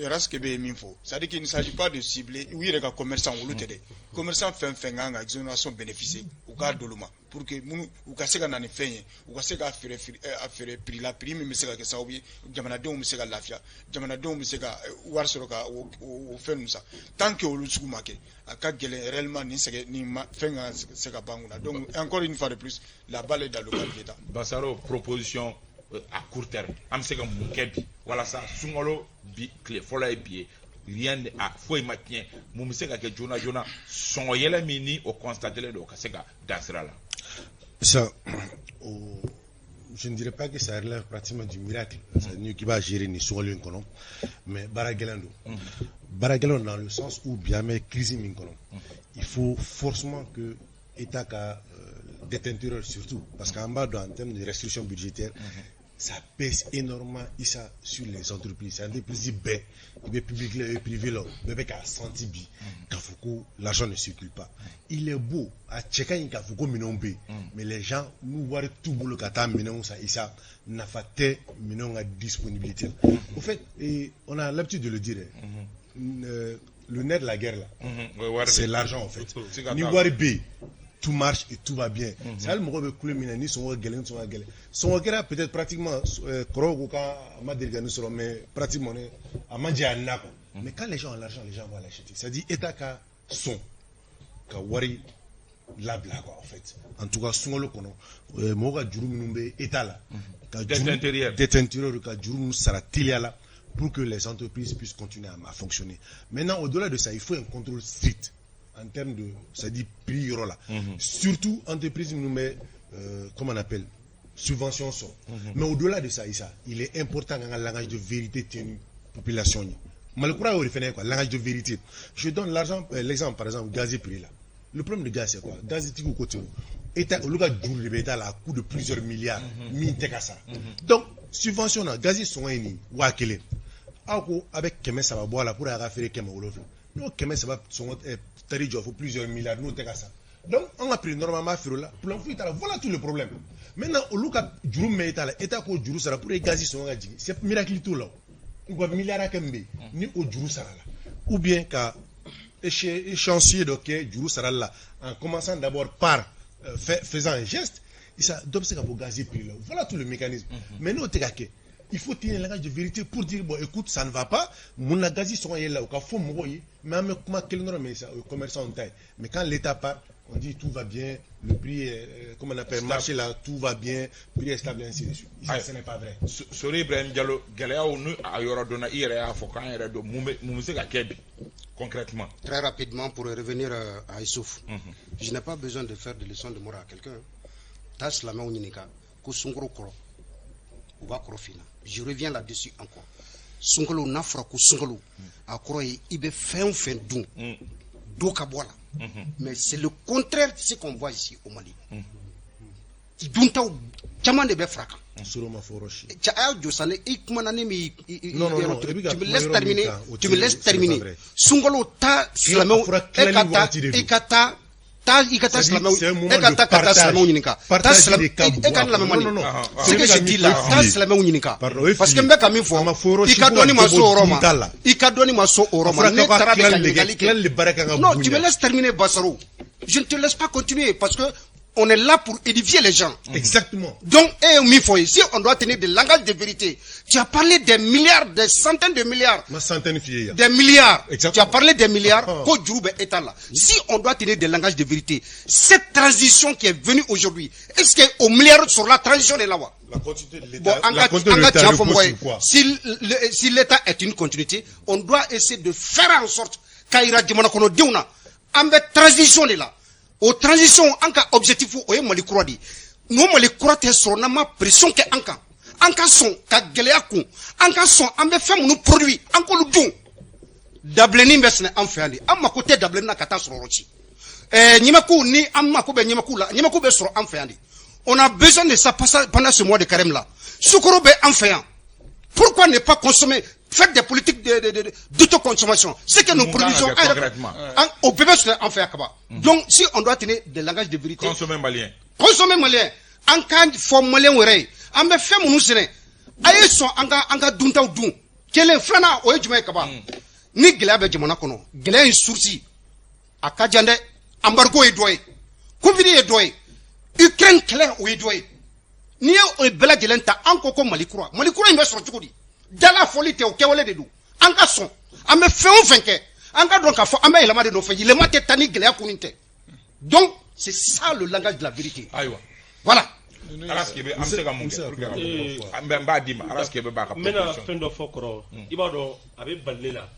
Raske bɛ min fɔ, c'est à dire qu'il ne s'agit pas de cibler u yɛrɛ ka commerçant, olu tɛ dɛ, commerçant fɛn fɛn kan ka exonération bénéficier, u k'a d'olu ma pour Pour que minnu u ka se ka na ni fɛn ye, u ka se k'a feere a feere prix la, prix min bɛ se ka kɛ sababu ye jamanadenw bɛ se ka lafiya, jamanadenw bɛ se ka wari sɔrɔ ka o fɛn ninnu san. Tant que olu sugu ma kɛ, a ka gɛlɛn réellement nin sɛgɛn nin ma fɛn ka se ka ban kunna. Donc encore une fois de plus, la balle est dans le camp de l'État. Basaro, proposition à court terme, an bɛ se ka mun kɛ bi walasa sunkalo bi tile fɔlɔ ye bi ye, rien ne a foyi ma tiɲɛ, mun bɛ se ka kɛ joona joona, sɔngɔ yɛlɛ min ni o constaté don, o ka se ka dan sira la? Ça, je ne dirais pas que ça relève pratiquement du miracle. C'est-à-dire qui va gérer ni sunkalo in kɔnɔ, mais baara gɛlɛn don. Baara gɛlɛn dans le sens où bi an bɛ crise min kɔnɔ, il faut forcément que État ka dette intérieure surtout, parce qu'an b'a dɔn en termes de restriction budgétaire, ça pèse énormément, Issa, sur les entreprises. Entreprise bɛɛ, i bɛ public la, i bɛ privé la, bɛɛ bɛ k'a senti bi k'a fɔ ko l'argent ne circule pas. Il est beau, a cɛ ka ɲi k'a fɔ ko minɛnw bɛ yen, mais les gens n'u wari t'u bolo ka taa minɛnw san, Issa, nafa tɛ minɛnw ka disponibilité la. Au fait, et on a l'habitude de le dire, le nerf de la guerre là, c'est l'argent en fait. Ni wari bɛ yen, tout marche et tout va bien. C'est hali mɔgɔ bɛ kule min na ni sɔngɔ ka gɛlɛn, ni sɔngɔ ka gɛlɛn. Sɔngɔ kɛra peut-être pratiquement kɔrɔw ko k'a ma deli ka nin sɔrɔ, mais pratiquement a ma jɛ a na quoi. Mais quand les gens ont l'argent, les gens vont l'acheter. C'est-à-dire État ka sɔn ka wari labila quoi en fait. En tout cas sunkalo kɔnɔ, mɔgɔw ka juru minnu bɛ État la, ka dette intérieure, dette intérieure, ka juru ninnu sara teliya la pour que les entreprises puissent continuer à fonctionner. Maintenant, au-delà de ça, il faut un contrôle strict en termes de, c'est-à-dire prix yɔrɔ la. Surtout entreprise minnu bɛ, comment on appelle, subvention sɔrɔ. Mais au-delà de ça, Issa, il est important qu'an ka langage de vérité tenu population ye. Mali kura y'o de fɛnɛ ye quoi, langage de vérité. Je donne l'argent, l'exemple par exemple, gaz prix là. Le problème de gaz, c'est quoi? Gaz tigiw ko ten, État olu ka juru de bɛ État la à coût de plusieurs milliards min tɛ ka sara. Donc subvention na, gaz sɔngɔ ye nin 1000, aw ko a bɛ 300 bɔ a la pour a ka feere 700. N'o 300 sɔngɔ taar'i jɔ fo plusieurs milliards, n'o tɛ ka sara, donc an ka prix normal b'a feere o la, problème foyi t'a la. Voilà tout le problème. Maintenant, olu ka juru min bɛ État la, État k'o juru sara pour que gaz sɔngɔ ka jigin. C'est miracle t'o la o. U ka miliyari hakɛ min bɛ yen ni o juru sara la, ou bien ka échéancier dɔ kɛ juru sarali la, en commençant d'abord par faisant un geste, ça dɔ bɛ se ka bɔ gaz prix la. Voilà tout le mécanisme. Mais n'o tɛ ka kɛ, il faut tenir un langage de vérité pour dire: bon, écoute, ça ne va pas, mun na gaz sɔngɔ yɛlɛla, o ka fɔ mɔgɔw ye. Mais an bɛ kuma kelen dɔrɔn, mais ça, o ye commerçant ta ye. Mais quand l'État part, on dit tout va bien, le prix est, comment on appelle, marché là, tout va bien, prix est stable, ainsi de suite. Ça, ce n'est pas vrai. Sori Ibrahim Diallo, gɛlɛyaw ni a yɔrɔ dɔnna, i yɛrɛ y'a fɔ k'an yɛrɛ don, mun bɛ se ka kɛ bi concrètement? Très rapidement, pour revenir à Issouf, je n'ai pas besoin de faire de leçons de morale à quelqu'un. Taa silamɛw ɲininka ko sunkalo kɔrɔ, u b'a kɔrɔ f'i ɲɛna. Je reviens là-dessus encore. Sunkalo, n'a fɔra ko sunkalo, a kɔrɔ ye i bɛ fɛn o fɛn dun, dɔ ka bɔ a la. Mais c'est le contraire de ce qu'on voit ici au Mali. Duntaw caman de bɛ fara kan. Soro ma fɔ yɔrɔ si. Cɛ, a y'a jɔ sa, ne i kumana ne min Non, non, non, i bɛ ka tu me kuma laisses yɔrɔ min terminer, kan, o tu me tɛ- laisses c'est pas terminer. vrai. Sunkalo, taa silamɛw, fɔra e ka tilali taa waati de don. i ka taa taa i ka taa C'est-à-dire, silamɛw, c'est un moment e ka de taa ka taa partage. silamɛw ɲininka, taa Partage silamɛ de ka e ka bon. lamɛn Non, non, non. ce que je dis là, taa silamɛw ɲininka, Pardon, o ye parce que fili n bɛ ka min ye. A ma fɔ, fɔ yɔrɔ i si ka ko ka dɔnni ma dɔ s'o bɔ yɔrɔ ma, dunta la. i ka dɔnni ma s'o yɔrɔ A ma, fɔra ne k'aw ka taara bɛ ka tilali de kɛ, ɲininkali kɛ. tilali de baara kan ka Non, tu me bonya. laisses terminer, Bassaro. Je ne te laisse pas continuer parce que on est là pour édifier les gens. Exactement. Donc, eh, min fɔ ye, si on doit tenir des langages de vérité, tu as parlé des milliards, des centaines de milliards. Ma centaine f'i ye yan. Des milliards. Exactement. Tu as parlé des milliards. Ah. Ko juru bɛ État la. Si on doit tenir des langages de vérité, cette transition qui est venue aujourd'hui, est-ce que au milliard sur la transition est là wa? La continuité de Bon, l'État, en la cas, continuité en de cas, l'État tiens, repose faut sur quoi? Si l'État est une continuité, on doit essayer de faire en sorte k'a yira jamana kɔnɔdenw na, an bɛ transition de la. O transition, an ka objectif o ye Mali kura de ye. N'o Mali kura tɛ sɔrɔ n'an ma pression kɛ an kan, an ka sɔn ka gɛlɛya kun, an ka sɔn an bɛ fɛn minnu produit, an k'olu dun. Dabilennin bɛ sɛnɛ an fɛ yan de, an mako tɛ dabilennin na ka taa sɔrɔ yɔrɔ si. Ɲamaku ni an mako bɛ ɲamaku la, ɲamaku bɛ sɔrɔ an fɛ yan de. On a besoin de ça pendant ce mois de carême là. Sukaro bɛ an fɛ yan. Pourquoi ne pas consommer, faire des politiques d'autoconsommation? Ce que nous Mun kan ka produisons kɛ concrètement? O bɛɛ bɛ sɔrɔ an fɛ yan kaban. Donc si on doit tenir des langages de vérité, consommer malien. Consommer malien, an k'an fɔ malien wɛrɛ ye, an bɛ fɛn minnu sɛnɛ, a ye sɔn an ka duntaw dun. Kelen, filanan, o ye jumɛn ye kaban? Ni gɛlɛya bɛ jamana kɔnɔ, gɛlɛya in source a ka jan dɛ. Embargo ye dɔ ye, Covid ye dɔ ye. Ukraine kɛlɛ, o ye dɔ ye. N'i ye o bɛɛ lajɛlen ta, an ko ko Mali kura, Mali kura in bɛ sɔrɔ cogo di? Dala fɔli tɛ, o kɛwale de don. An ka sɔn, an bɛ fɛn o fɛn kɛ, an ka dɔn k'a fɔ an bɛ yɛlɛma de nɔfɛ. Yɛlɛma tɛ taa ni gɛlɛya kun tɛ. Donc c'est ça le langage de la vérité. Ayiwa. Voilà. Araske bɛ, an bɛ se ka mun kɛ pour que ka n b'a d'i ma, Araske bɛ b'a ka N bɛna fɛn dɔ fɔ, kɔrɔ. I b'a dɔn, a bɛ bali ne la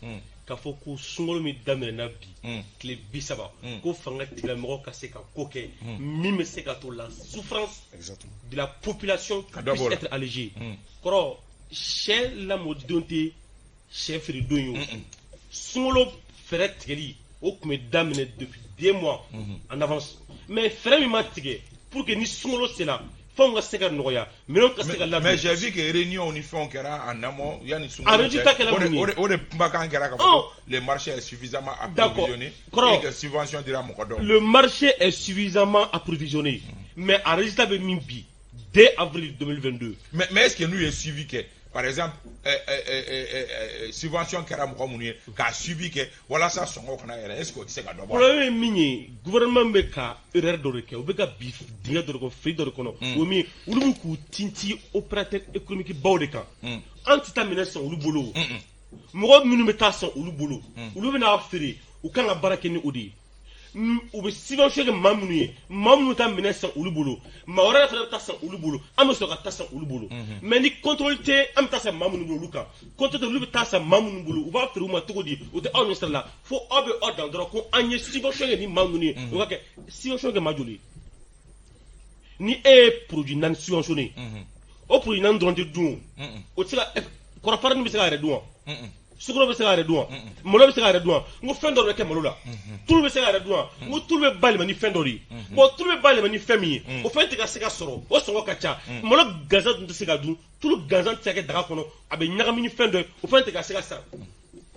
k'a fɔ ko sunkalo min daminɛna bi, tile 30, ko fanga tigilamɔgɔw ka se ka ko kɛ min bɛ se ka to la souffrance de la population puisse être allégée. Kɔrɔ, sɛ lamɔdenw tɛ sɛ feere don ye. O sunkalo fɛɛrɛ tigɛli, o tun bɛ daminɛ depuis 2 mois en avance, mais fɛɛrɛ min ma tigɛ pour que ni sunkalo sera, fɛnw ka se ka nɔgɔya, minɛnw ka se ka labɛn. Mais j'ai vu que réunion ni fɛnw kɛra en amont yanni sunkalo. A résultat kɛra mun ye? O de kumakan kɛra ka fɔ ko le marché est suffisamment approvisionné et que subvention dira mɔgɔ dɔw. Le marché est suffisamment approvisionné, mais a résultat bɛ min bi, 2 avril 2022. Mais est-ce que n'u ye suivi kɛ, par exemple subvention kɛra mɔgɔ minnu ye, k'a suivi kɛ walasa sɔngɔ kana yɛlɛ, est-ce que o tɛ se ka dɔ bɔ? Problème ye min ye, gouvernement bɛ ka erreur dɔ de kɛ, u bɛ ka bi dingɛ dɔ de kɔnɔ, fili dɔ de kɔnɔ. O min, olu bɛ k'u tintin opérateur économique baw de kan. An tɛ taa minɛn san olu bolo. Mɔgɔ minnu bɛ taa san olu bolo, olu bɛ n'a feere, u kan ka baara kɛ ni o de ye. U bɛ subvention kɛ maa minnu ye, maa minnu taa minɛn san olu bolo, maa wɛrɛ fana bɛ taa san olu bolo, an bɛ sɔrɔ ka taa san olu bolo. Mais ni contrôle tɛ, an bɛ taa san maa minnu bolo olu kan, contrôle tɛ, olu bɛ taa san maa minnu bolo, u b'a feere u ma cogo di? O tɛ aw ɲɛ sira la. Fo aw bɛ aw dan dɔrɔn ko an ye subvention kɛ ni maa minnu ye, o ka kɛ subvention kɛ maa joli ye? Ni e ye produit naani subventionné, o produit naani dɔrɔn tɛ dun. O tɛ se ka kɔrɔ, farine bɛ se k'a yɛrɛ dun wa? Sukaro bɛ se k'a yɛrɛ dun wa? Malo bɛ se k'a yɛrɛ dun wa? N ko fɛn dɔ bɛ kɛ malo la. Tulu bɛ se k'a yɛrɛ dun wa? N ko tulu bɛ bayɛlɛma ni fɛn dɔ de ye. Bon, tulu bɛ bayɛlɛma ni fɛn min ye, o fɛn tɛ ka se ka sɔrɔ, o sɔngɔ ka ca. Malo gansan dun tɛ se ka dun, tulu gansan tɛ se ka kɛ daga kɔnɔ, a bɛ ɲagami ni fɛn dɔ ye, o fɛn tɛ ka se ka san.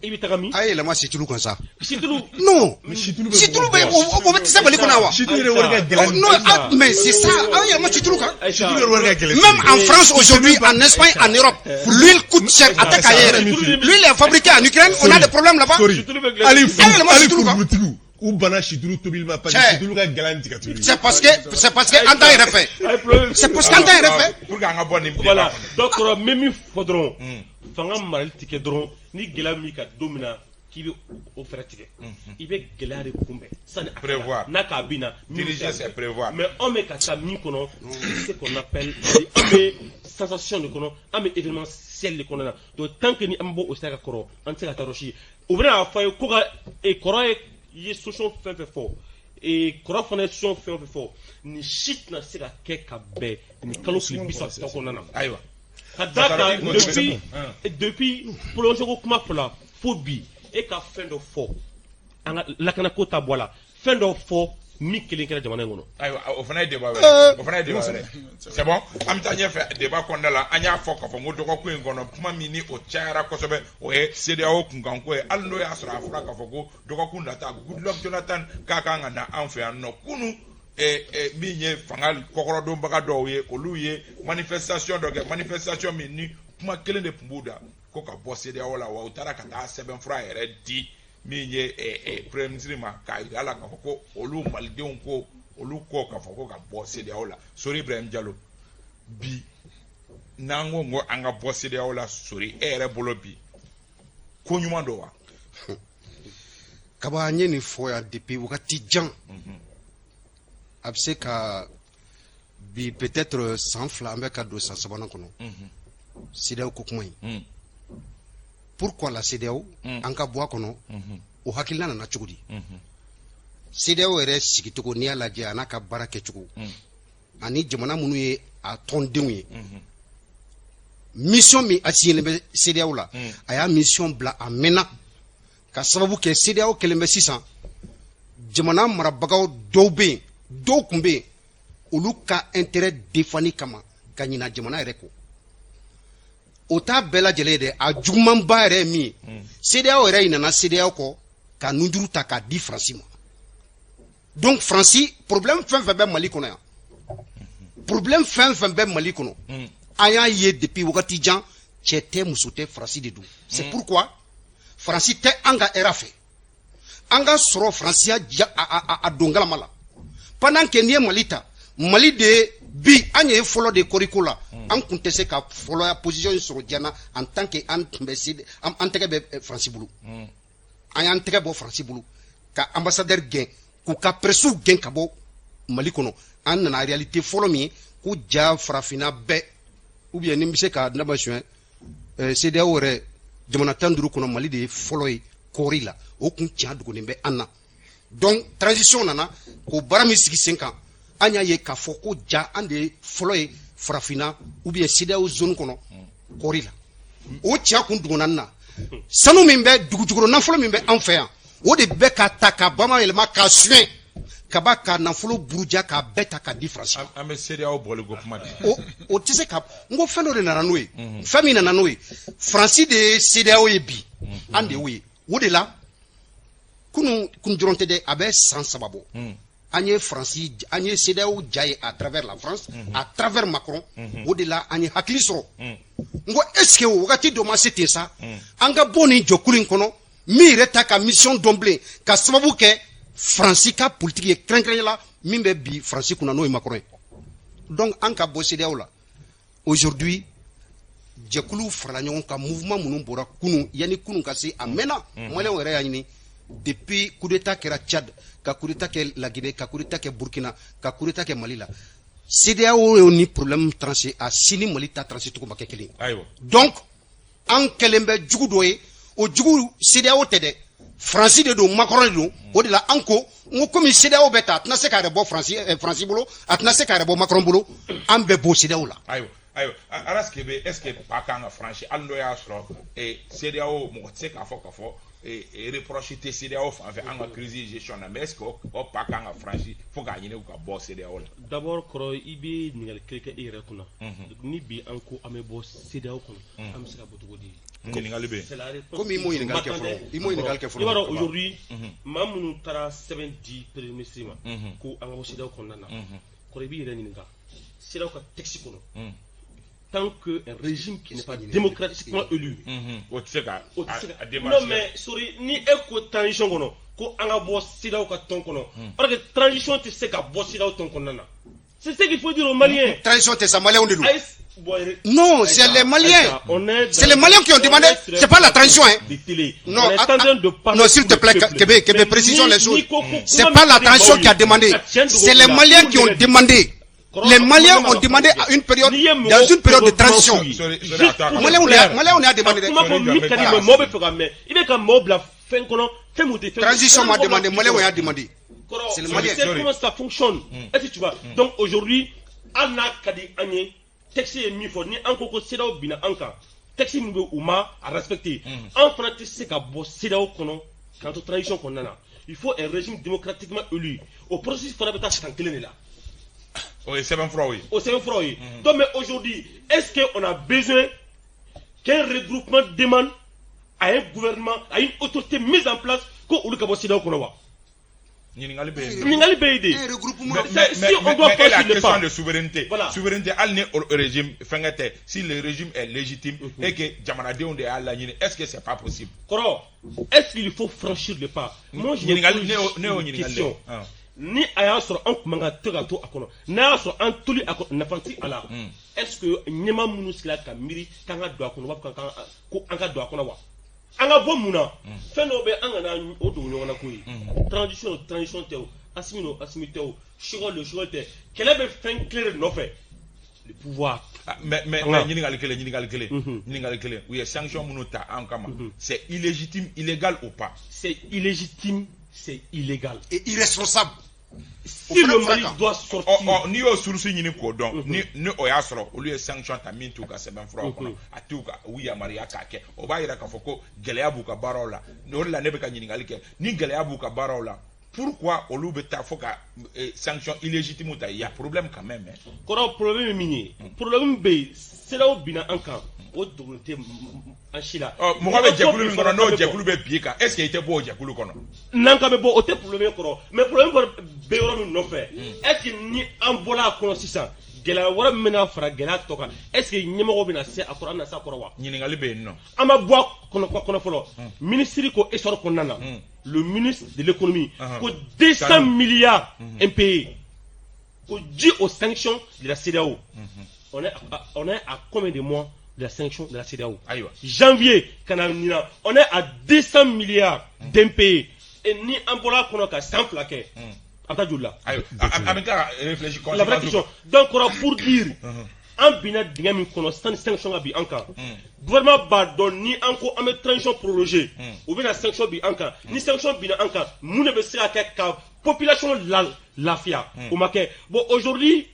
I bɛ taga min? A ye yɛlɛma situlu kan sa. Situlu. Non, situlu bɛ, o bɛ tɛ se Mali kɔnɔ wa? Situlu yɛrɛ wari ka gɛlɛn. Non, ah, mais c'est ça, a ye yɛlɛma situlu kan. Situlu yɛrɛ wari ka gɛlɛn. Même en France aujourd'hui, en Espagne, en Europe, l'huile coûte cher. A tɛ k'a ye yɛrɛ. L'huile est fabriquée en Ukraine, on a des problèmes là-bas. Hali A ye yɛlɛma situlu kan. furubutigiw, u banna situlu tobili ma parce que situlu ka gɛlɛn ni tiga tulu ye. C'est parce que an t'an yɛrɛ fɛ. C'est parce que an t'an yɛrɛ fɛ. Pour que an ka bɔ nin Voilà, donc kɔrɔ, n bɛ min fɔ dɔrɔn, fanga marali tɛ kɛ dɔrɔn ni gɛlɛya min ka don min na k'i bɛ o fɛɛrɛ tigɛ. I bɛ gɛlɛya de kunbɛn sani a ka na. Prévoir. N'a k'a bin na. Diriger, c'est prévoir. Mais anw bɛ ka taa min kɔnɔ, c'est ce qu'on appelle, an bɛ sensation de kɔnɔ, an bɛ événementiel de kɔnɔ na. Donc tant que ni an bɔ o sira kan, kɔrɔ, an tɛ se ka taa yɔrɔ si. U bɛna fɔ a ye ko ka kɔrɔ ye, i ye solution fɛn fɛn fɔ, kɔrɔ fana ye solution fɛn fɛn fɔ, nin si tɛna se ka kɛ ka bɛn nin kalo tile 30 kɔnɔna na. Ayiwa. Ka d'a kan, depuis prolongation ko kuma fɔla fo bi, e ka fɛn dɔ fɔ, an ka lakanako ta bɔ a la, fɛn dɔ fɔ min kelen kɛra jamana in kɔnɔ. Ayiwa, o fana ye débat wɛrɛ, o fana ye débat wɛrɛ. C'est bon, an bɛ taa ɲɛfɛ débat kɔnɔna la. An y'a fɔ k'a fɔ n ko dɔgɔkun in kɔnɔ, kuma min ni o cayara kosɛbɛ, o ye CEDEAO kunkanko ye. Hali n'o y'a sɔrɔ a fɔra k'a fɔ ko dɔgɔkun nata, Goodluck Jonathan k'a kan ka na an fɛ yan nɔ. Kunun, min ye fanga kɔkɔrɔdonbaga dɔw ye, olu ye manifestation dɔ kɛ, manifestation min ni kuma kelen de tun b'u da, ko ka bɔ CEDEAO la. Wa u taara ka taa sɛbɛnfura yɛrɛ di min ye premier ministre ma, k'a yira a la k'a fɔ ko olu malidenw ko, olu ko k'a fɔ ko ka bɔ CEDEAO la. Sori Ibrahim Jalo, bi n'an ko an ka bɔ CEDEAO la, Sori, e yɛrɛ bolo bi, ko ɲuman don wa? Kaba, n ye nin fɔ yan depuis wagati jan. A bɛ se ka bi peut-être san 2, an bɛ ka don san sabanan kɔnɔ. CEDEAO ko kuma in, pourquoi la CEDEAO? An ka bɔ a kɔnɔ, o hakilina nana cogo di? CEDEAO yɛrɛ sigicogo, n'i y'a lajɛ, a n'a ka baara kɛcogo, ani jamana minnu ye a tɔndenw ye, mission min assigné bɛ CEDEAO la, a y'a mission bila a mɛnna, ka sababu kɛ CEDEAO kɛlen bɛ sisan jamana marabagaw dɔw bɛ yen, dɔw tun bɛ yen, olu ka intérêt défendre kama ka ɲina jamana yɛrɛ kɔ. O t'a bɛɛ lajɛlen ye dɛ. A jugumanba yɛrɛ ye min ye, CEDEAO yɛrɛ ɲinana CEDEAO kɔ ka nunjuru ta k'a di Faransi ma. Donc Faransi, problème fɛn fɛn bɛ Mali kɔnɔ yan, problème fɛn fɛn bɛ Mali kɔnɔ, an y'a ye depuis wagati jan, cɛ tɛ, muso tɛ, Faransi de don. C'est pourquoi Faransi tɛ an ka hɛrɛ fɛ, an ka sɔrɔ Faransi y'a a don galama la. Pendant que n'i ye Mali ta, Mali de ye bi, an ye fɔlɔ de kɔriko la. An kun tɛ se ka fɔlɔya position in sɔrɔ diɲɛ na en tant que an tun bɛ se an tɛgɛ bɛ Faransi bolo. An y'an tɛgɛ bɔ Faransi bolo ka ambassadeur gɛn, k'u ka presse gɛn ka bɔ Mali kɔnɔ. An nana réalité fɔlɔ min ye ko ja farafinna bɛɛ, ou bien ni n bɛ se ka nama suɲɛ, CEDEAO yɛrɛ jamana 15 kɔnɔ, Mali de ye fɔlɔ ye kɔɔri la. O kun tiɲɛ dogolen bɛ an na. Donc transition nana k'o baara min sigi sen kan, an y'a ye k'a fɔ ko ja an de ye fɔlɔ ye farafinna ou bien CEDEAO zone kɔnɔ kɔɔri la. O tiɲɛ kun duguna na. Sanu min bɛ dugu jukɔrɔ, nafolo min bɛ an fɛ yan, o de bɛ ka ta ka bama yɛlɛma k'a suɲɛ ka ba ka nafolo buruja k'a bɛɛ ta k'a di Faransi. An bɛ CEDEAO bɔli ko kuma de. O tɛ se ka n ko fɛn dɔ de nana n'o ye. Fɛn min nana n'o ye, Faransi de ye CEDEAO ye bi, an de y'o ye. O de la kunun kun dɔrɔn tɛ dɛ, a bɛ san 3 bɔ, an ye Faransi, an ye CEDEAO ja ye à travers la France, à travers Macron. O de la an ye hakili sɔrɔ. N ko est ce que o wagati dɔ ma se ten sa, an ka bɔ nin jɔkulu in kɔnɔ min yɛrɛ ta ka mission dɔn bilen, ka sababu kɛ Faransi ka politique ye, kɛrɛnkɛrɛnya la min bɛ bi Faransi kunna, n'o ye Macron ye. Donc an ka bɔ CEDEAO la. Aujourd'hui, jɛkulu farala ɲɔgɔn kan, mouvement minnu bɔra kunun, yanni kunun ka se, a mɛnna. Maliyɛnw yɛrɛ y'a ɲini depuis coup d'état kɛra Tchad, ka coup d'état kɛ La Guinée, ka coup d'état kɛ Burkina, ka coup d'état kɛ Mali la. CEDEAO y'o ni problème tranché, a si ni Mali ta tranché cogo ma kɛ kelen. Donc an kɛlen bɛ jugu dɔ ye. O jugu CEDEAO tɛ dɛ, Faransi de don, Macron de don. O de la an ko, n ko komi CEDEAO bɛ ta, a tɛna se k'a yɛrɛ bɔ Faransi bolo, a tɛna se k'a yɛrɛ bɔ Macron bolo, an bɛ bɔ CEDEAO la. Ayiwa, Aras Kebe, est ce que pas kan ka franchi, hali n'o y'a sɔrɔ CEDEAO, mɔgɔ tɛ se k'a fɔ k'a fɔ reproche tɛ CEDEAO fan fɛ an ka crise gestion na, mais est ce que o pas kan ka franchi fo k'a ɲini ka bɔ CEDEAO la? D'abord kɔrɔ, i bɛ ɲininkali kelen kɛ e yɛrɛ kunna. Ni bi an ko an bɛ bɔ CEDEAO kɔnɔ, an bɛ se ka bɔ cogo di? Ɲininkali bɛ yen. Komi i m'o ɲininkali kɛ fɔlɔ, i m'o ɲininkali kɛ fɔlɔ. I b'a dɔn, aujourd'hui, maa minnu taara sɛbɛn di premier ministre ma ko an ka bɔ CEDEAO kɔnɔna na, kɔrɔ, i b'i yɛrɛ ɲininka CEDEAO ka texte kɔnɔ, tant que un régime qui n'est pas démocratiquement élu, o tɛ se ka o tɛ se ka. Non mais sorry, ni e ko transition kɔnɔ ko an ka bɔ CEDEAO ka tɔn kɔnɔ, alors que transition tɛ se ka bɔ CEDEAO tɔn kɔnɔna na. C'est ce qu'il faut dire aux Maliens. Transition tɛ sa, Maliens de don. Non, c'est les Maliens. C'est les Maliens qui ont demandé. C'est pas la transition, hein. Non, on est en train de parler. Non, s'il te plaît, Kébé, Kébé, précisons les choses. C'est pas la transition qui a demandé. C'est les Maliens qui ont demandé. Les Maliens ont demandé à une période, dans une période de transition. Maliens, on a demandé. I bɛ ka mɔgɔw bila fɛn kɔnɔ, fɛn mun tɛ fɛn. Transition m'a demandé, Maliens ont demandé. C'est les Maliens. C'est comment ça fonctionne. Est-ce que tu vois? Donc aujourd'hui, hali n'a ka di an ye, texte ye min fɔ, ni an ko ko CEDEAO binna an kan, texte min bɛ u ma a respecter, an fana tɛ se ka bɔ CEDEAO kɔnɔ k'an to transition kɔnɔna na. Il faut un régime démocratiquement élu. O processus fana bɛ taa san kelen de la. O ye sɛbɛnfuraw ye. O sɛbɛnfuraw ye. Donc mais aujourd'hui, est-ce qu'on a besoin qu'un regroupement demande à un gouvernement, à une autorité mise en place, ko olu ka bɔ CEDEAO kɔnɔ wa? Ɲininkali bɛ yen. Ɲininkali bɛ yen de. Un regroupement. Mais Si on doit mais la franchir le question pas. de souveraineté. Voilà. Souveraineté, hali ni o régime fɛnkɛ tɛ, si le régime est légitime et que jamanadenw de y'a laɲini, est-ce que c'est pas possible? Kɔrɔ, est-ce qu'il faut franchir le pas? Moi, je me Ɲininkali pose ne y'o une ɲininkali de. question. Ni a y'a sɔrɔ an tun man ka to ka to a kɔnɔ, n'a y'a sɔrɔ an toli a kɔnɔ, nafa ti a la, est-ce que ɲɛmaa minnu sigira ka miiri k'an ka don a kɔnɔ, u b'a fɔ ko an ka don a kɔnɔ wa? An ka bɔ mun na? Fɛn dɔw bɛ, an kana o dogo ɲɔgɔn na ko ye. Transition o, transition tɛ o, Asimi o, Asimi tɛ o, Choguel o, Choguel tɛ, kɛlɛ bɛ fɛn kelen de nɔfɛ: le pouvoir. Ah, mais An ka- mais ɲininkali kelen, ɲininkali kelen, ɲininkali kelen. U ye sanction minnu ta an kama, c'est illégitime, illégal ou pas? C'est illégitime, c'est illégal. Et irresponsable. Si le Mali Fana. doit sortir. Ɔ ɔ n'i y'o source ɲini k'o dɔn, ni o y'a sɔrɔ olu ye sanction ta min t'u ka sɛbɛnfuraw kɔnɔ, a t'u ka u yamaruya k'a kɛ, o b'a yira k'a fɔ ko gɛlɛya b'u ka baaraw la. O de la ne bɛ ka ɲininkali kɛ: ni gɛlɛya b'u ka baaraw la, pourquoi olu bɛ taa fo ka sanction illégitime ta? Il y a problème quand même, hein. Kɔrɔ, problème ye min ye, problème bɛ yen, CEDEAO binna an kan, o dogolen tɛ an si la. Ɔ, mɔgɔ bɛ jɛkulu min kɔnɔ, n'o An bɛ bɔ. jɛkulu bɛ bin kan, est ce que i tɛ bɔ o jɛkulu kɔnɔ? N'an ka bɛ bɔ, o tɛ problème ye kɔrɔ, mais problème bɛ yɔrɔ min nɔfɛ, est ce que ni an bɔra a kɔnɔ sisan, gɛlɛya wɛrɛ min bɛna fara gɛlɛya tɔ kan, est ce que ɲɛmɔgɔw bɛna se a kɔrɔ, an bɛna se a kɔrɔ wa? Ɲininkali bɛ yen nɔ. An ma bɔ a kɔnɔ fɔlɔ. Ministre ko essor kɔnɔna na, le ministre de l'économie ko 200 Sanu. milliards impayés. Ko dû aux sanctions de la CEDEAO. On est à combien de mois de la sanction de la CEDEAO? Ayiwa. Janvier ka na ɲinan, on est à 200 milliards d'impayés et ni an bɔra a kɔnɔ ka san 2 kɛ, a bɛ taa joli la? Ayiwa, an bɛ tila ka réfléchir. La vraie question donc kɔrɔ, pour dire, an binna dingɛ min kɔnɔ sani sanction ka bin an kan, gouvernement b'a dɔn ni an ko an bɛ transition proroger, u bɛna sanction bin an kan. Ni sanction binna an kan, mun de bɛ se ka kɛ ka population la lafiya? O ma kɛ. Bon, aujourd'hui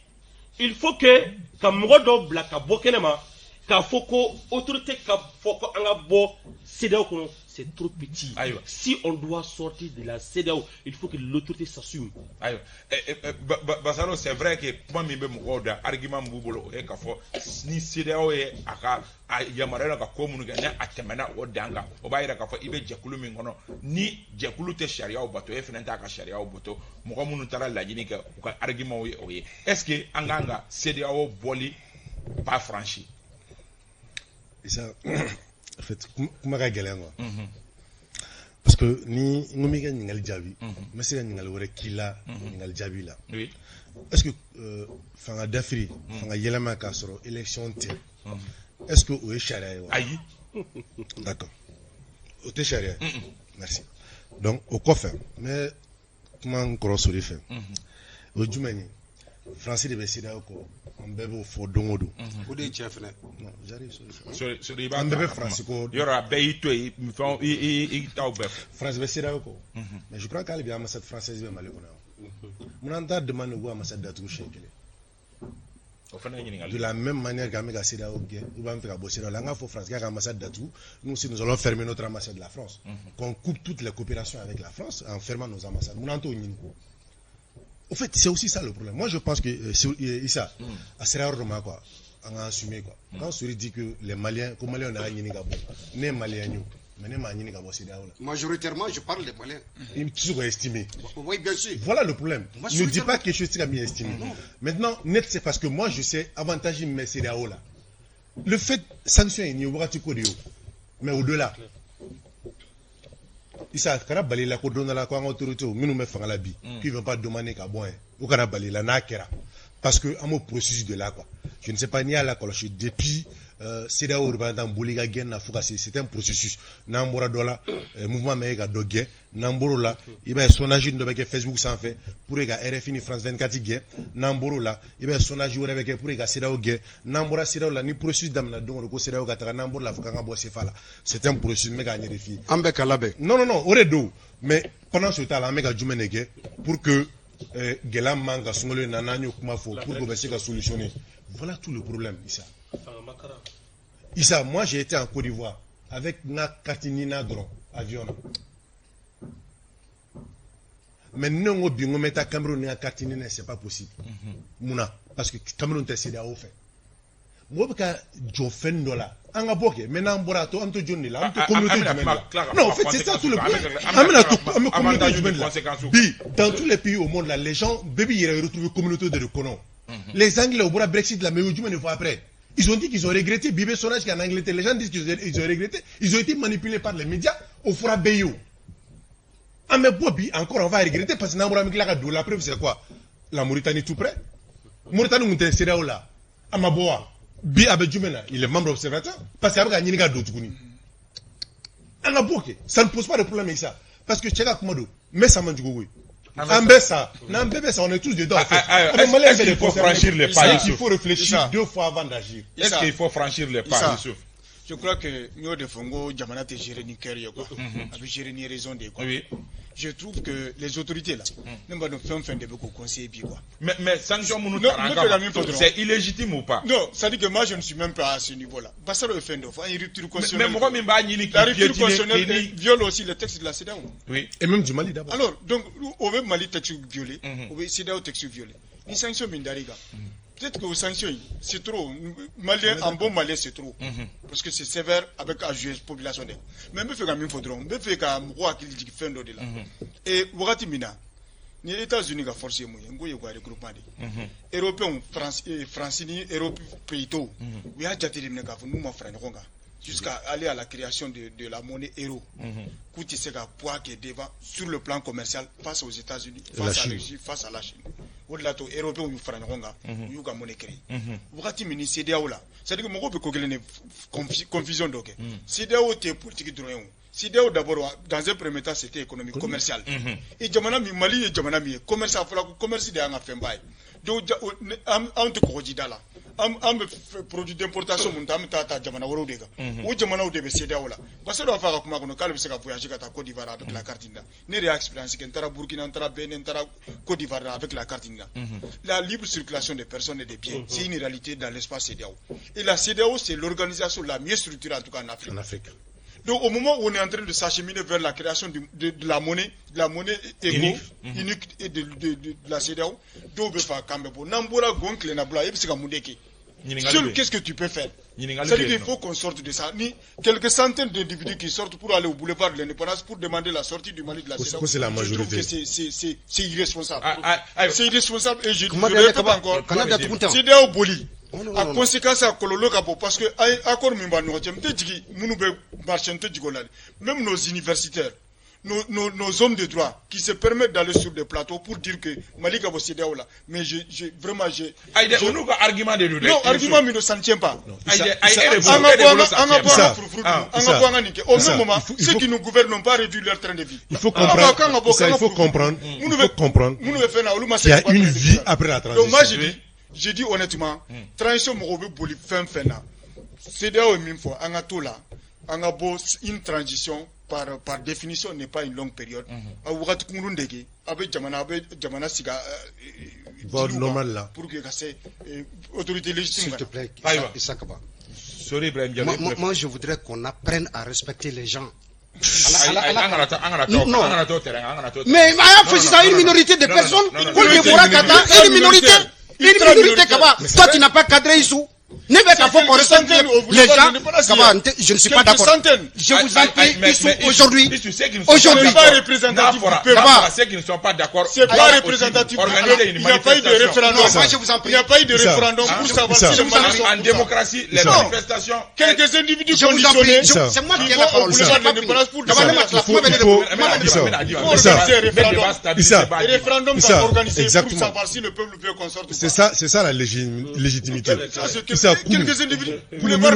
il faut que ka mɔgɔ dɔw bila ka bɔ kɛnɛ ma k'a fɔ ko autorité ka fɔ ko an ka bɔ CEDEAO kɔnɔ, c'est trop petit. Ayiwa. Si on doit sortir de la CEDEAO, il faut que l'autorité s'assume. Ayiwa, Basaro, c'est vrai que kuma min bɛ mɔgɔw da, argument min b'u bolo, o ye k'a fɔ ni CEDEAO ye a ka a yamaruya ka ko minnu kɛ, ni a tɛmɛna o dan kan, o b'a yira k'a fɔ i bɛ jɛkulu min kɔnɔ, ni jɛkulu tɛ sariyaw bato, e fana t'a ka sariyaw bato. Mɔgɔ minnu taara laɲini kɛ, u ka argument ye o ye. Est ce que an kan ka CEDEAO bɔli pas franchi? Isa, en fait, kuma ka gɛlɛn quoi. Parce que ni n ko m'i ka ɲininkali jaabi, n bɛ se ka ɲininkali wɛrɛ k'i la ɲininkali jaabi la. Oui. Est-ce que fanga dafiri, fanga yɛlɛma k'a sɔrɔ élection tɛ, est-ce que o ye sariya ye wa? Ayi. D'accord. O tɛ sariya ye. Merci. Donc o kɔfɛ, n bɛ kuma n kɔrɔ Sori fɛ. O ye jumɛn ye? Faransi de bɛ CEDEAO kɔ, an bɛɛ b'o fɔ don o don. O de ye tiɲɛ fɛnɛ. Non, j'arrive, Sori. Sori, Sori, i b'a An bɛɛ ta bɛ ka kuma. Faransi kɔ. Yɔrɔ a bɛɛ y'i to yen, fɛn i taw bɛɛ fɔ. France bɛ CEDEAO kɔ. Mais je crois qu'hali bi ambassade française bɛ Mali kɔnɔ yan. Munna an t'a demande k'u ambassade datugu siɲɛ kelen? O fana ye ɲininkali. De la même manière qu'an bɛ ka CEDEAO gɛn ou bien an bɛ fɛ ka bɔ CEDEAO la, an k'a fɔ France k'a ka ambassade datugu. Nous aussi, nous allons fermer notre ambassade de la France. Qu'on coupe toutes les coopérations avec la France en fermant nos ambassades. Munna an t'o ɲini? Au fait, c'est aussi ça le problème. Moi, je pense que Issa, a sera yɔrɔ dɔ ma quoi, an ka assumer quoi. Quand Sori dit que les Maliens, ko Maliens y'a ɲini ka bɔ, ne ye Malien ye o, mais ne m'a ɲini ka bɔ CEDEAO la. Majoritairement, je parle des Maliens. I tɛ se k'o estimer. Oui, bien sûr. Voilà le problème. Moi, Ne dis pas quelque chose qui a mis estimé. Maintenant, net, c'est parce que moi, je sais avantage mais CEDEAO là. Le fait, sanction, il y a wagati ko de ye o. Mais au-delà, Issa, kana bali la ko don dɔ la ko an ka autorité minnu bɛ fanga la bi, qu'ils vont pas demander ka bɔ yen. O kana bali la n'a kɛra. Parce que an b'o processus de là quoi. Je ne sais pas n'i y'a lakɔlɔsi depuis CEDEAO représentant boli ka gɛn na fo ka se, c'est un processus. N'an bɔra dɔ la, mouvement bɛ ka dɔ gɛn, n'an bɔr'o la, i b'a ye sondage dɔ bɛ kɛ Facebook sanfɛ pour que ka RFI ni France 24 gɛn. N'an bɔr'o la, i b'a ye sondage wɛrɛ bɛ kɛ pour que ka CEDEAO gɛn. N'an bɔra CEDEAO la, ni processus daminɛ don o don ko CEDEAO ka taga, n'an bɔr'o la fo k'an ka bɔ CFA la. C'est un processus, n bɛ k'a ɲɛ de f'i ye. An bɛ ka labɛn. Non, non, non, o de don. Mais pendant ce temps là, an bɛ ka jumɛn de kɛ pour que gɛlɛya min b'an kan sunkalo in na, n'an y'o kuma fɔ, pour que o bɛ se ka solutionner? Voilà tout le problème, Issa. Fanga makara. Issa, moi j'ai été en Côte d'Ivoire avec ma carte Nina dɔrɔn avion na. Mais ne ko bi n ko n bɛ taa Cameroun ni n ka carte Nina, c'est pas possible. Munna? Parce que Cameroun tɛ CEDEAO fɛ. Mɔgɔ bɛ ka jɔ fɛn dɔ la, an ka bɔ kɛ, mais n'an bɔra a to an to jɔn de la, an bɛ to communauté jumɛn de la? Non, en fait, c'est ça tout le problème. An bɛna to an bɛ communauté jumɛn de la bi? Dans tous les pays au monde là, les gens bɛɛ b'i yɛrɛ retrouver communauté de kɔnɔ. Les Anglais, u bɔra Brexit la, mais u ye jumɛn de fɔ après? Ils ont dit qu'ils ont regretté. Bi bɛ sondage kɛ en Angleterre, les gens disent qu'ils ont regretté. Ils ont été manipulés par les médias. O fɔra bɛɛ ye o. An bɛ bɔ bi, encore on va regretter, parce que n'an bɔra, an bɛ tila ka don. La preuve, c'est quoi? La Mauritanie tout près. Mauritanie tun tɛ CEDEAO la, a ma bɔ wa? Bi a bɛ jumɛn na? Il est membre observateur parce que a bɛ ka ɲini ka don tuguni. An ka bɔ kɛ, ça ne pose pas de problème avec ça, parce que cɛ ka kuma don, n bɛ sa man jugu koyi. An bɛ sa, n'an bɛɛ bɛ sa, on est tous dedans en fait. Est-ce qu'il faut franchir les pas? Il faut réfléchir deux fois avant d'agir. Est-ce qu'il faut franchir les pas, Youssouf? Je crois que n y'o de fɔ, n ko jamana tɛ gérer ni cœur ye quoi, a bɛ gérer ni raison de ye quoi. Je trouve que les autorités là, ne b'a dɔn fɛn o fɛn de bɛ k'o conseiller bi quoi. Mais sanction minnu taara an kama, c'est illégitime ou pas? Non, c'est à dire que moi je ne suis même pas à ce niveau là. Basaro ye fɛn dɔ fɔ, an ye rupture constitutionnelle. Mais mɔgɔ min b'a ɲini k'i La rupture constitutionnelle viole aussi les textes de la CEDEAO. Oui. Et même du Mali d'abord. Alors donc o bɛ Mali texte violer, o bɛ CEDEAO texte violer. Ni sanction min dar'i kan, peut-être que aux sanctions, c'est trop. Malien, en bon malien, c'est trop. Parce que c'est sévère avec la population. Mais je fɛ ka min fɔ dɔrɔn, n bɛ fɛ ka mɔgɔw hakili jigin fɛn dɔ de la. Et wagati min na, ni États-Unis ka force ye mun ye? N ko ye ka regroupement de ye. Européens, France, France ni Europe pays tɔw, u y'a jateminɛ k'a fɔ n'u ma fara ɲɔgɔn kan jusqu'à aller à la création de la monnaie euro, k'u tɛ se ka poids kɛ devant sur le plan commercial face aux États-Unis, face à la Russie, face à la Chine. O de la to européens y'u fara ɲɔgɔn kan, u y'u ka monnaie créer. Wagati min ni CEDEAO la, c'est à dire que mɔgɔw bɛ ko kelen de confusion dɔ kɛ. CEDEAO tɛ politique dɔrɔn ye o. CEDEAO d'abord, dans un premier temps, c'était économique, commercial. Et jamana min, Mali ye jamana min ye, commerce, a fɔra ko commerce de y'an ka fɛnba ye. Donc anw tɛ kɔgɔjida la, an bɛ produit d'importation mun ta, an bɛ taa ta jamana wɛrɛw de kan. O jamanaw de bɛ CEDEAO la. Parce que dɔw fɔ a ka kuma kɔnɔ k'ale bɛ se ka voyager ka taa Côte d'Ivoire avec la carte NINA. Ne de y'a expérience kɛ, n taara Burkina, n taara Benin, n taara Côte d'Ivoire avec la carte NINA. La libre circulation des personnes et des biens, c'est une réalité dans l'espace CEDEAO. Et la CEDEAO, c'est l'organisation la mieux structurée, en tout cas en Afrique. En Afrique. Donc au moment où on est en train de s'acheminer vers la création de la monnaie égo, unique et de la CEDEAO, dɔw bɛ fɛ k'an bɛ bɔ. N'an bɔra gon tilenna bolo, e bɛ se ka mun de kɛ? Seul, qu'est-ce que tu peux faire? C'est-à-dire qu'il faut qu'on sorte de ça. Ni quelques centaines d'individus qui sortent pour aller au boulevard de l'Indépendance pour demander la sortie du Mali de la CEDEAO. C'est la majorité. C'est irresponsable. C'est irresponsable et je ne répète encore. CEDEAO boli. A conséquence, a kɔlɔlɔ ka bon, parce que a ye accord min b'an ɲɔgɔn cɛ, n tɛ jigin minnu bɛ marché, n tɛ jigin o la dɛ. Même nos universitaires, nos hommes de droit qui se permettent d'aller sur des plateaux pour dire que Mali ka bɔ CEDEAO la, mais je vraiment je Ayi dɛ, olu ka argument de don dɛ. Non, argument min don, ça ne tient pas. Ayi dɛ, ayi, e de An bolo, ka e de bɔ an bolo, ka ça an ka tient bɔ an pas. ka furufuru dun, an ka bɔ an ka nin kɛ. Au même moment, ceux qui nous gouvernent n'ont pas réduit leur train de vie. Il faut comprendre, Issa, il faut comprendre, il faut comprendre Minnu bɛ fɛn na, olu ma se qu'il y a k'u ka une train de vie vie. Après la transition. Donc moi je dis honnêtement, transition mɔgɔw bɛ boli fɛn fɛn na, CEDEAO ye min fɔ, an ka t'o la, an ka bɔ. Une transition, par définition, n'est pas une longue période. A wagati kunkurun de kɛ, a bɛ jamana sigi Voie normale là. Pour que ka se autorité légitime. S'il te plaît, Ayiwa. Issa Kaba. Sorry, Ibrahim Diallo. Moi, je voudrais qu'on apprenne à respecter les gens. Ayi, ayi, an kana taa Non. an kana taa terrain, an kana taa. Mais a y'a fɔ sisan, une minorité de Non, non, personnes, non, non, ko non, de non, bɔra non, ka non, taa, une minorité, une minorité. Kaba, toi, tu n'as pas cadré Issou. Ne bɛ k'a fɔ qu'on respecte les gens. Kaba, je ne suis pas Quelques d'accord. centaines. Je vous en Aïe, aïe, prie, Issou, mais aujourd'hui, Issou, ceux qui ne sont aujourd'hui, pas C'est pas représentatif N'a du peuple. fɔra, n'a fɔra, ceux qui ne sont pas d'accord, C'est pas doivent représentatif aussi du organiser peuple. une Il n'y a pas eu de manifestation. référendum. Non, moi, je vous en prie. Il n'y a pas eu de Issa. référendum pour savoir Issa. si les Maliens sont En pour ça. démocratie, les Issa. manifestations. Quelques individus Je vous en prie, conditionnés Issa. c'est moi qui ai qui la vont au parole. boulevard J'ai de pas l'Indépendance fini. pour Kaba, ne demander ma la kuma bɛ ne de il bolo. faut- Kuma bɛ ne de Issa. bolo. Il faut Issa. organiser un référendum. Issa. Un référendum Issa. va organiser pour Exactement. savoir si le peuple veut qu'on sorte ou C'est pas. ça, c'est ça la légitimité. Ça, c'est Issa, quelques individus. minnu Boulevard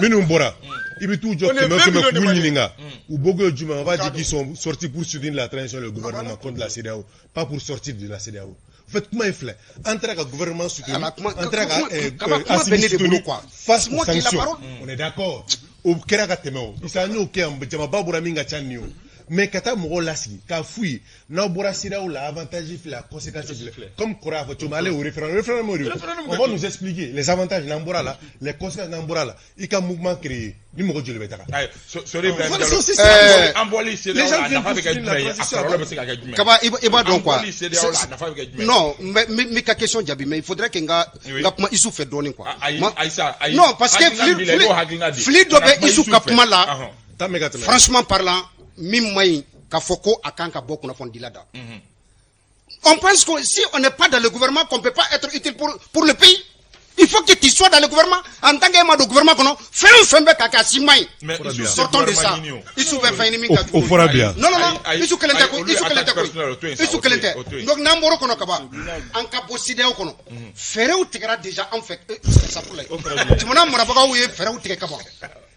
minnu bɔra, i bɛ t'u jɔ On est kɛmɛ 20 kɛmɛ millions de k'u Maliens. ɲininka u bɔko ye jumɛn, on va dire qu'ils sont sortis pour soutenir la transition, le gouvernement contre la CEDEAO, pas pour sortir de la CEDEAO. En fait, kuma in filɛ, an taara ka gouvernement soutenir, Ala, an taara ka kuma bɛ Assimi ne de bolo, soutenir quoi. face C'est aux moi qui ai la sanctions. parole. On est d'accord, o kɛra ka tɛmɛ. O Issa, an y'o kɛ yan, jamaba bɔra min ka ca nin ye o. Mais ka taa mɔgɔw lasigi k'a f'u ye n'aw bɔra CEDEAO la, avantage filɛ, a conséquence filɛ, comme kɔrɔ y'a fɔ cogo min, ale y'o référendum o de ye. On va nous expliquer les avantages n'an bɔra la, les conséquences n'an bɔra la. I ka mouvement créer ni mɔgɔ joli bɛ taga. Ayi, Sorry, Ibrahim Voilà, Diallo. c'est ça. An bɔli CEDEAO Les gens la, a viennent nafa bɛ pour kɛ soutenir la jumɛn ye? A transition. kɔlɔlɔ bɛ se ka kɛ jumɛn ye? Kaba, i b'a dɔn An quoi. bɔli CEDEAO la, a nafa bɛ kɛ jumɛn ye? Non, mais n ka question jaabi, mais il faudrait que n ka Oui. n ka kuma Isu fɛ dɔɔni quoi. Ayi, ayi sa, ayi. Non, parce que Hakilina fili min b'i la, i b'o hakilina di. fili dɔ Kana bɛ kuma Isu Isu ka fɛ. kuma la. Taa mɛ ka tɛmɛ. Franchement parlant, min man ɲi k'a fɔ ko a kan ka bɔ kunnafonidila da. On pense que si on n'est pas dans le gouvernement, qu'on ne peut pas être utile pour le pays. Il faut que tu sois dans le gouvernement. En tant que de gouvernement kɔnɔ, fɛn o fɛn bɛ ka kɛ, a si man ɲi. Mais Isu, Sortons de ça. gouvernement ɲini o. Isu bɛ fɛn ɲini min ka O jugu. fɔra bi yan. Non, non, non. Ayi, Isu kelen tɛ ayi, koyi. olu ye Isu kelen tɛ attaque koyi. personnelle, o to yen sa, Isu o to kelen yen, o to tɛ. yen. Donc n'an bɔr'o kɔnɔ kaban, an ka bɔ CEDEAO kɔnɔ. Fɛɛrɛw tigɛra déjà an fɛ. Safurulayi. Jamana marabagaw ye fɛɛrɛw tigɛ kaban.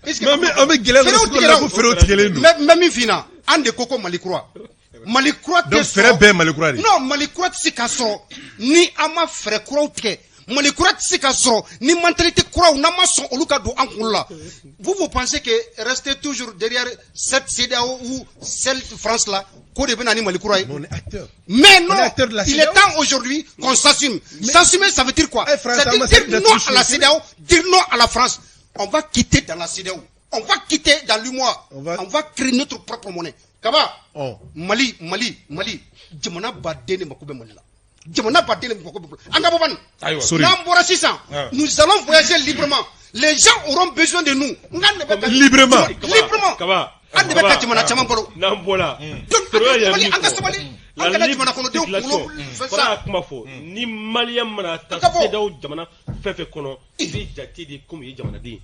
Est-ce que Mais an bɛ gɛlɛya fɛɛrɛw kɔnɔ cogo la ko fɛɛrɛw tigɛlen don. N bɛ min f'i ɲɛna, an de ko ko Mali kura. Mali kura tɛ Donc fɛɛrɛ sɔrɔ. bɛɛ ye Mali kura de ye. Non, Mali kura tɛ se ka sɔrɔ ni an ma fɛɛrɛ kuraw tigɛ. Mali kura tɛ se ka sɔrɔ ni mentalité kuraw n'an ma sɔn olu ka don an kunkolo la. Vous, vous pensez que rester toujours derrière cette CEDEAO ou cette France là, k'o de bɛ na ni Mali kura ye? Mais on est acteur. Mais non, On est acteur de la il est CEDEAO. temps aujourd'hui qu'on s'assume. S'assumer, ça veut dire quoi? Eh, France, C'est-à-dire ça m'a dire servi non d'être à la touché. CEDEAO, dire non à la France. On va quitter dans la CEDEAO. On va quitter dans l'UMOA. On va créer notre propre monnaie. Kaba, Oh. Mali, Mali, Mali, jamana baden de mako bɛ Mali la. Jamana baden de mako bɛ Mali la. An ka bɔ bani. Ayiwa. Sorry. N'an bɔra sisan, Ah. nous allons voyager librement. Les gens auront besoin de nous. N ka ne bɛ ka- Librement. Librement. Kaba. An de bɛ ka jamana caman balo. N'an bɔra. Donc, an ka sabali, an ka sabali. An kana jamana kɔnɔdenw kunkolo fɛn Fara sa. kuma fɔ ni Malien mana taa An ka bɔ. CEDEAO jamana fɛn fɛn kɔnɔ, i bɛ jate de komi i ye jamanaden ye.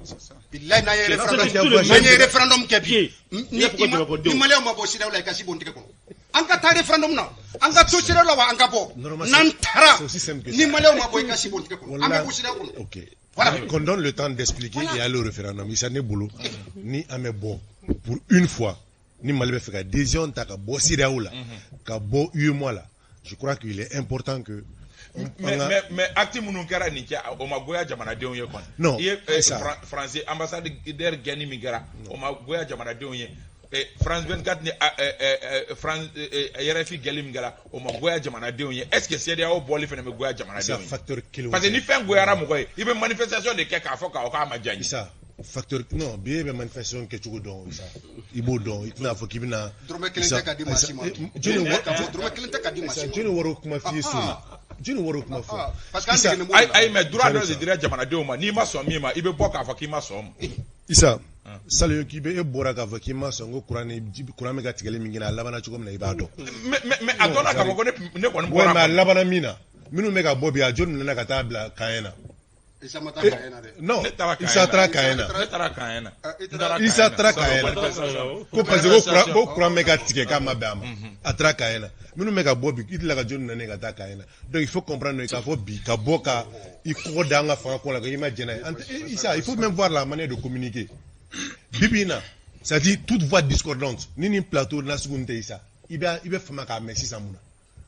Bilahi, n'an ye C'est référendum tout le n'an ye monde. référendum kɛ bi, Pied. ni I b'a fɔ ko ni jamanadenw. Maliyɛnw ma bɔ CEDEAO la, i ka si bɔ n tɛgɛ kɔnɔ. An ka taa référendum na, an ka to CEDEAO la wa, an ka bɔ. N'an taara, ni Maliyɛnw ma bɔ, i ka si bɔn tigɛ kɔnɔ, an bɛ bɔ CEDEAO kɔnɔ. Ok. Voilà. Qu'on donne le temps d'expliquer et aller au référendum. Issa, ne bolo ni an bɛ bɔ pour une fois, ni Mali bɛ fɛ ka décision ta ka bɔ CEDEAO la, ka bɔ UEMOA la, je crois qu'il est important que Mais acte minnu kɛra nin cɛ, o ma goya jamanadenw ye kɔni. Non. I ye Français ambassadeur gɛnni min kɛra, o ma goya jamanadenw ye. France 24 ni France RFI gɛnni min kɛra, o ma goya jamanadenw ye. Est ce que CEDEAO bɔli fana bɛ goya jamanadenw ye? Facteur kelen. Parce que ni fɛn goyara mɔgɔ ye, i bɛ manifestation de kɛ k'a fɔ k'a k'a ma diya n ye. Issa, facteur non, bi e bɛ manifestation kɛcogo dɔn, Issa, i b'o dɔn, i tɛna fɔ k'i bɛna. Dɔrɔmɛ kelen tɛ ka di maa si ma. Dɔrɔmɛ kelen tɛ ka di maa si ma. Jɔnni wari kuma f'i ye so? Jɔnni wari kuma fɔ? Parce que an degelen b'o de la. Ayi, mais droit dɔ de dira jamanadenw ma, n'i ma sɔn min ma, i bɛ bɔ k'a fɔ k'i ma sɔn o ma. Issa, Saliyu, k'i bɛ e bɔra k'a fɔ k'i ma sɔn ko kuran ni kuran bɛ ka tigɛli min kɛ, a labanna cogo min na, i b'a dɔn. Mais a dɔnna k'a fɔ ko ne kɔni bɔra. Mais a labanna min na, minnu bɛ ka bɔ bi, a jɔnni nana ka taa bila camp na? Issa ma taa camp na dɛ. Non, Issa taara camp na. Ne taara camp na. Issa taara camp na. Ko parce que ko kuran bɛ ka tigɛ k'a ma bɛn a ma. A taara camp na. Minnu bɛ ka bɔ bi, i tilala ka jɔnni nana ka taa camp na? Donc il faut comprendre k'a fɔ bi ka bɔ ka i kɔgɔ da an ka fanga ko la, k'i ma jɛn n'a ye. Issa, il faut même voir la manière de communiquer. Bi bi in na, c'est-à-dire toute voix discordante ni nin plateau nasugu tɛ, Issa, i bɛ fama k'a mɛn sisan mun na?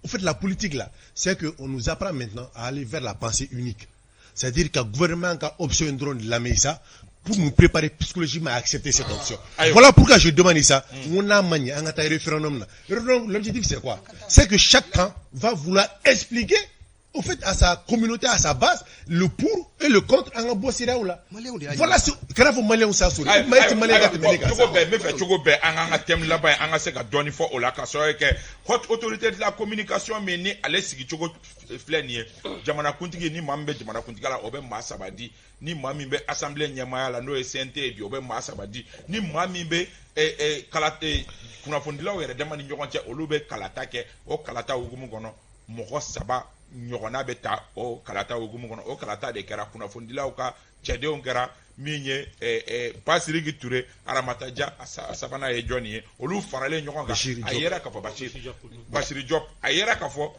Au fait, la politique là, c'est que on nous apprend maintenant à aller vers la pensée unique. C'est-à-dire qu'un gouvernement a option dɔrɔn de lamɛn, Issa, pour nous préparer psychologiquement à accepter cette option. Voilà pourquoi je demande, Issa, on a manié, on a référendum là. L'objectif, c'est quoi? C'est que chaque camp va vouloir expliquer au fait à sa communauté, à sa base, le pour et le contre an ka bɔ CEDEAO la. Voilà ce kana fɔ Maliyɛnw sa sori. Cogo bɛɛ n bɛ fɛ, cogo bɛɛ an k'an ka thème laban ye, an ka se ka dɔɔni fɔ o la, ka sababu kɛ haute autorité de la communication min ni ale sigicogo filɛ nin ye. Jamanakuntigi, ni maa min bɛ jamanakuntigiya la, o bɛ maa saba di. Ni maa min bɛ assemblée ɲɛmaaya la, n'o ye CNT ye bi, o bɛ maa saba di. Ni maa min bɛ kala kunnafonidilaw yɛrɛ dama ni ɲɔgɔn cɛ, olu bɛ kalata kɛ. O kalata hukumu kɔnɔ, mɔgɔ saba ɲɔgɔnna bɛ ta o kalata hukumu kɔnɔ. O kalata de kɛra, kunnafonidilaw ka cɛdenw kɛra min ye Basiriki Ture, Aramata Dia, a sabanan ye jɔnni ye? Olu faralen ɲɔgɔn kan, a yera k'a fɔ Basiri Diop, a yera k'a fɔ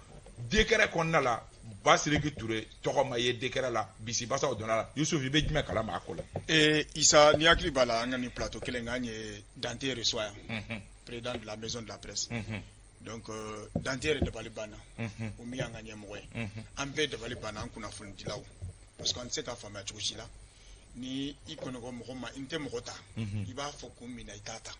décret kɔnɔna la, Basiriki Ture tɔgɔ ma ye décret la. Bisibasaw donna la. Yusuf, i bɛ jumɛn kalama a ko la? Isa, ni hakili b'a la, an ka nin plateau kelen kan, an ye Dante reçoit yan, président de la maison de la presse. Donc Dante yɛrɛ dabali banna, o min y'an ka ɲɛmɔgɔ ye, an bɛɛ dabali banna, an kunnafonidilaw, parce que an tɛ se k'a faamuya cogo si la. Ni i kɔni ko mɔgɔ ma n tɛ mɔgɔ ta, i b'a fɔ kun min na i t'a ta,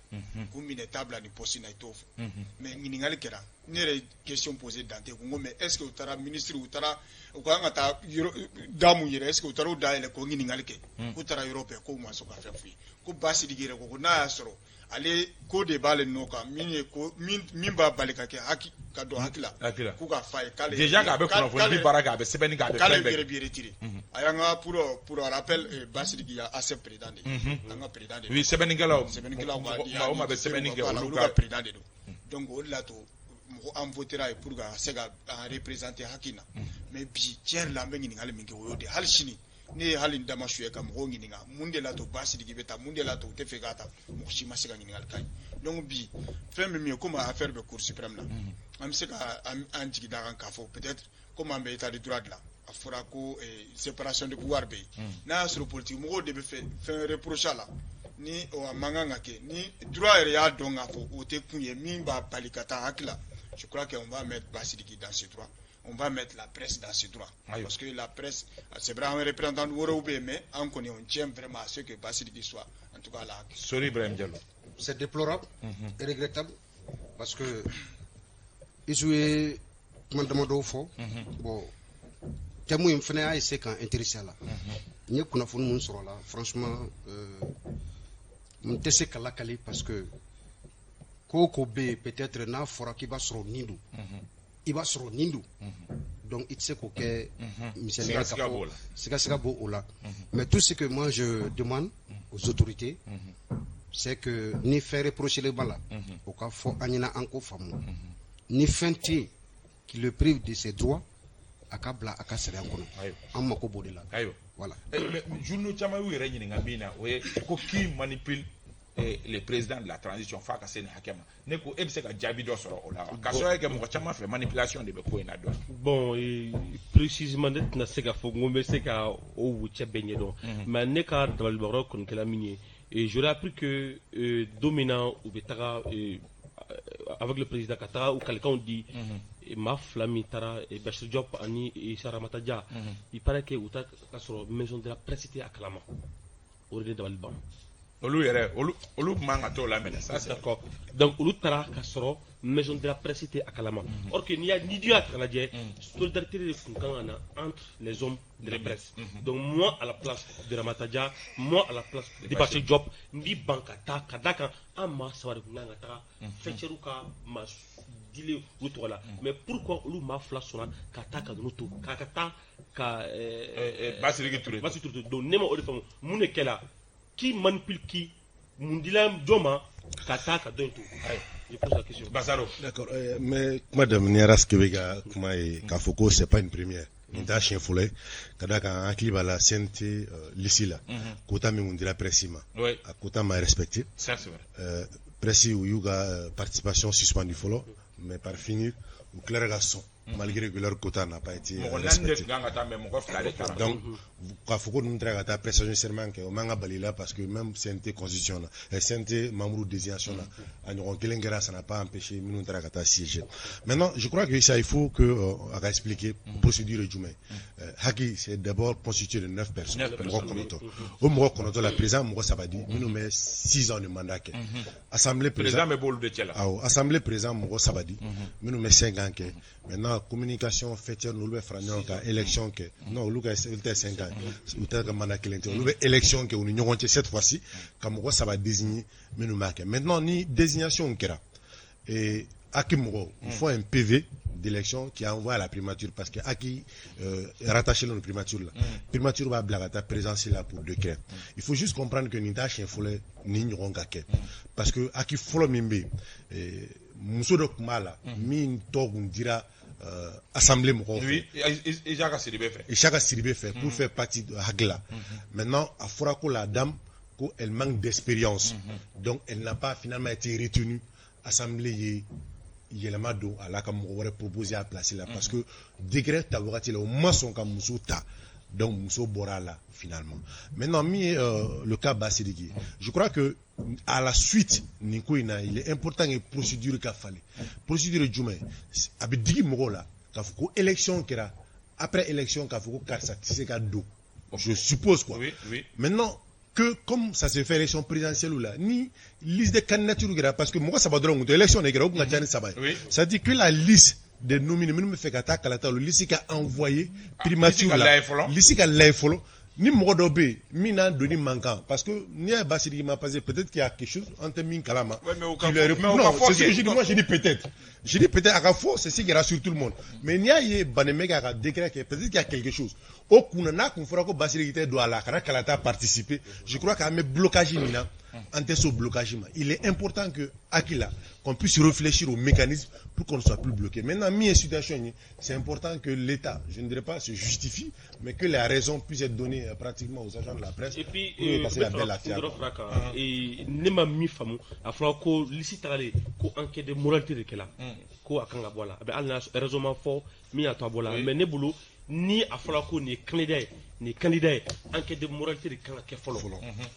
kun min na i t'a bila nin poste na, i t'o fɔ. Mais ɲininkali kɛra, ne yɛrɛ ye question posé Dante kun, ko mais est ce que u taara ministre, u taara, u ka kan ka taa yɔrɔ da mun yɛrɛ, est ce que u taara o da yɛlɛ k'o ɲininkali kɛ? K'u taara yɔrɔ bɛɛ, k'u ma sɔn ka fɛn f'u ye. Ko Basidiki yɛrɛ ko ko n'a y'a sɔrɔ ale ko de b'ale nɔ kan, min ye ko min b'a bali ka kɛ haki ka don haki la, k'u ka f'a ye k'ale déjà k'a bɛ kunnafoni baara kɛ, a bɛ sɛbɛnni kɛ, a bɛ k'ale yɛrɛ b'i retiré. A y'an ka pour rappel, Basidiki ya ACEP président de ye, an ka président de. Oui, sɛbɛnnikɛlaw. Sɛbɛnnikɛlaw ka maa o maa bɛ sɛbɛnni kɛ, olu ka président de don. Donc o de la to mɔgɔ an votera ye pour ka se ka an représenter haki na. Mais bi, tiɲɛ yɛrɛ la, an bɛ ɲininkali min kɛ, o y'o de ye. Hali sini ne ye hali n dama suye ka mɔgɔw ɲininka mun de la to Basidiki bɛ taa, mun de la to u tɛ fɛ k'a ta, mɔgɔ si ma se ka ɲininkali k'a ye. Donc bi, fɛn min ye, komi affaire bɛ Cour suprême na, an bɛ se ka an jigi da kan k'a fɔ peut-être komi an bɛ état de droit de la, a fɔra ko séparation de pouvoir bɛ yen. N'a y'a sɔrɔ politique mɔgɔw de bɛ fɛ fɛn reproche a la, ni o a man kan ka kɛ, ni droit yɛrɛ y'a dɔn k'a fɔ o tɛ kun ye min b'a bali ka taa hakili la, je crois qu'on va mettre Basidiki dans ce droit, on va mettre la presse dans ce droit. Parce que la presse, c'est vrai, un représentant wɛrɛw bɛ yen, mais an kɔni, on tient vraiment à ce que Basidiki soit en tout cas là. Sori Ibrahim Diallo. C'est déplorable et regrettable parce que Isu ye kuma damadɔw fɔ. Bon, thème in fana y'a essayer k'an intéresser a la. N ye kunnafoni mun sɔrɔ a la, franchement, n tɛ se ka lakali parce que ko o ko bɛ yen, peut-être n'a fɔra k'i b'a sɔrɔ nin don, i b'a sɔrɔ nin don, donc i tɛ se k'o kɛ misaliya ka fɔ sigasiga b'o o la. Mais tout ce que moi je demande aux autorités, c'est que ni fɛn reproché b'a la, o ka fɔ an ɲɛna, an k'o faamu. Ni fɛn tɛ yen qui le prive de ses droits, a ka bila a ka sariya kɔnɔ, an mako b'o de la. Ayiwa. Voilà. Mais journaux caman y'u yɛrɛ ɲininka min na, o ye ko qui manipule le président de la transition f'a ka se nin hakɛ ma? Ne ko e bɛ se ka jaabi dɔ sɔrɔ o la wa? Ka sababu kɛ mɔgɔ caman fɛ, manipulation de bɛ ko in na dɔɔni. Bon, précisément, ne tɛna se k'a fɔ n ko n bɛ se ka o wucɛ bɛɛ ɲɛdɔn, mais ne ka dabalibakɔrɔ kɔni kɛla min ye, et j'aurais appris que don min na u bɛ taga avec le président ka taga u kalikanw di, maa fila min taara, Bachir Diop ani Issa Ramata Dia, il paraît que u ta ka sɔrɔ maison de la presse tɛ a kalama. O de dabali ban. Olu yɛrɛ, olu tun man ka t'o la minɛ, ça c'est D'accord, donc olu taara ka sɔrɔ maison de la presse tɛ a kalama. Or que n'i y'a ni y'a ta k'a lajɛ, solidarité de tun kan ka na entre les hommes de la presse. Donc moi, à la place de Ramata Dia, moi, à la place de Bachir Diop, n b'i ban ka taa, ka da kan an maa saba de tun kan ka taga fɛncɛriw ka maa dilen olu tɔgɔ la. Mais pourquoi olu maa fila sɔnna ka taa ka ninnu to k'a ka taa ka Basiriki Touré? Basiriki Touré. Donc ne ma o de faamu, mun de kɛla? Qui manipule qui? Mun dila jɔn ma ka taa ka dɔ in to? Je pose la question. Basaro. D'accord, mais kuma daminɛ, Kebe ka kuma ye k'a fɔ ko c'est pas une première, nin t'a siɲɛ fɔlɔ ye, ka d'a kan an hakili b'a la CNT liste la, quota min kun dira presse ma, a quota ma respecté. Ça c'est vrai. Presse u y'u ka participation suspendue fɔlɔ, mais par finir u tilara ka sɔn malgré que leur quota n'a pas été respecté. Donc k'a fɔ ko ninnu taara ka taa prestation serment kɛ, o man ka bali la, parce que même CNT constitution na, CNT membre désignation na, a ɲɔgɔn kelen kɛra, ça n'a pas empêché minnu taara ka taa siéger. Maintenant, je crois que ça, il faut que a ka expliquer procédure ye jumɛn ye. HAC, c'est d'abord constitué de neuf personnes, mɔgɔ 9. O mɔgɔ 9 la, président mɔgɔ saba di minnu bɛ 6 ans de mandat kɛ. Assemblée président bɛ b'olu de cɛ la. Awɔ, assemblée président mɔgɔ saba di minnu bɛ 5 ans kɛ. Maintenant, communication faîtière, olu bɛ fara ɲɔgɔn kan élection kɛ. Non, olu ka olu tɛ 5 ans, u tɛ ka mandat kelen tɛ. Olu bɛ élection kɛ u ni ɲɔgɔn cɛ cette fois-ci ka mɔgɔ saba désigner minnu b'a kɛ. Maintenant, ni désignation kɛra et HAC mɔgɔw, il faut un PV d'élection qui envoie à la primature, parce que HAC rattaché le primature la, primature b'a bila ka taa présidence la pour décret. Il faut juste comprendre que nin t'a siɲɛ fɔlɔ ye nin ɲɔgɔn ka kɛ, parce que HAC fɔlɔ min bɛ yen, muso dɔ tun b'a la min tɔgɔ kun dira assemblée mɔgɔw fɛ. Oui, Isaka Sidibe fɛ. Isaka Sidibe fɛ pour faire partie de HAC la. Maintenant, a fɔra ko la dame, ko elle manque d'expérience, donc elle n'a pas finalement été retenue. Assemblée ye yɛlɛma don a la ka mɔgɔ wɛrɛ proposer a place la, parce que décret ta wagati la, o ma sɔn ka muso ta, donc muso bɔra a la finalement. Maintenant, min ye le cas Basiriki, je crois que à la suite nin ko in na, il est important que procédure ka falen. Procédure ye jumɛn ye? A bɛ digi mɔgɔw la k'a fɔ ko élection kɛra, après élection k'a fɔ ko karisa tɛ se ka don, je suppose quoi. Oui, oui. Maintenant que comme ça se fait élection présidentielle la, ni liste de candidature kɛra, parce que mɔgɔ saba dɔrɔn kun tɛ, élection de kɛra, o kun ka ca ni saba ye. C'est à dire que la liste des nominés minnu bɛ fɛ ka taa kalata, olu liste ka envoyer primature la, liste ka lajɛ fɔlɔ ni mɔgɔ dɔ bɛ yen min n'a donni man kan, parce que n'i y'a ye Basiriki ma passé, peut-être qu'il y a quelque chose an tɛ min kalama. Ouais, mais au cas mais au Non, cas c'est ce que je dis. Moi, je dis peut-être, je dis peut-être, a ka fɔ, c'est ce qui rassure tout le monde. Mais n'i y'a ye Banɛmɛ k'a ka décret kɛ, peut-être qu'il y a quelque chose o kunna. N'a kun fɔra ko Basiriki tɛ don a la, a kana kalata participer, je crois qu'an bɛ blocage min na, an tɛ se o blocage ma. Il est important que HAC la, qu'on puisse réfléchir au mécanisme pour qu'on ne soit plus bloqué. Maintenant, min ye situation ye, c'est important que l'État, je ne dirais pas se justifie, mais que les raisons puissent être données pratiquement aux agents de la presse Et puis pour que passer la belle lafiya. Dɔ fara kan, ne ma min faamu, a fɔra ko liste tagalen ko enquête de moralité de kɛla ko a kan ka bɔ a la. A bɛ hali n'a raison ma fɔ min y'a to a bɔ la. Mais ne bolo, ni a fɔra ko nin ye candidat ye, nin ye candidat ye, enquête de moralité de kan ka kɛ fɔlɔ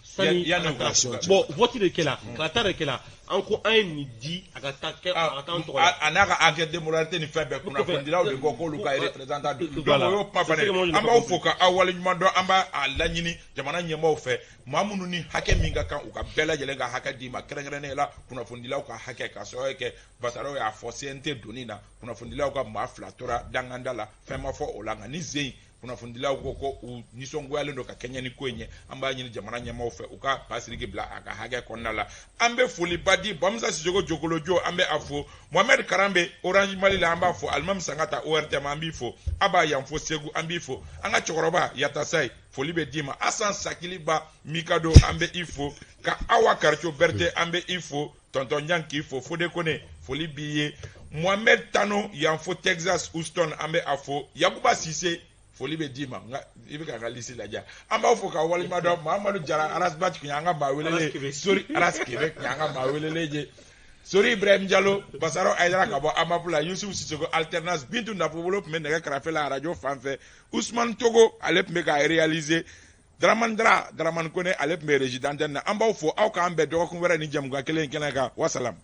sani Yanni a u ka ka taa. Bon, vote de kɛla, kalata de kɛla, an ko an ye nin di a ka taa kɛ, a ka taa an tɔgɔ la. A n'a ka enquête de moralité ni fɛn bɛɛ, kunnafonidilaw de ko k'olu ka représentant don. Donc Voilà. o y'o kuma fana ye. C'est ce que moi, je n'ai An pas b'aw compris. fo ka aw waleɲuman dɔn. An b'a a laɲini jamana ɲɛmaaw fɛ, maa minnu ni hakɛ min ka kan, u ka bɛɛ lajɛlen ka hakɛ d'i ma, kɛrɛnkɛrɛnnenya la kunnafonidilaw ka hakɛ, ka sababu kɛ Basaraw y'a fɔ CNT donni na, kunnafonidilaw ka maa fila tora danganda la, fɛn ma fɔ o la. Nka ni zen in kunnafonidilaw ko ko u nisɔngoyalen don ka kɛɲɛ ni ko in ye, an b'a ɲini jamana ɲɛmaaw fɛ u ka Basiriki bila a ka hakɛ kɔnɔna la. An bɛ foliba di Bamusa Sisoko Jokolojo, an bɛ a fo Mohamed Karanbe Orange Mali la, an b'a fo Alimami Sangata ORTM, an b'i fo Aba Yanfo Segu, an b'i fo an ka cɛkɔrɔba Yatasayi, foli bɛ d'i ma. Asan Sakiliba Mikado, an bɛ i fo ka Awa Karico Berete, an bɛ i fo Tɔntɔn Ɲan k'i fo Fode Kone, foli b'i ye. Mohamed Tano Yanfo Texas Houston, an bɛ a fo Yakuba Sise. Foli bɛ d'i ma, nka i bɛ k'a ka liste lajɛ. An b'aw fo k'aw waleɲuman dɔn. Mahamadu Jara Arasbat tun y'an ka maa welelen, Sori Aras Kebe tun y'an ka maa welelen ye, Sori Ibrahim Jalo, Basaro Ayidara ka bɔ Amapu la, Yusuf Sisoko Alternance, Bintu Nafobolo tun bɛ nɛgɛ karafe la arajo fan fɛ, Usman Togo ale tun bɛ k'a réaliser, Dramane Dra, Dramane Kone ale tun bɛ régie d'antenne na. An b'aw fo, aw k'an bɛn dɔgɔkun wɛrɛ ni jɛmukan kelen in kɛnɛ kan. Wasalam.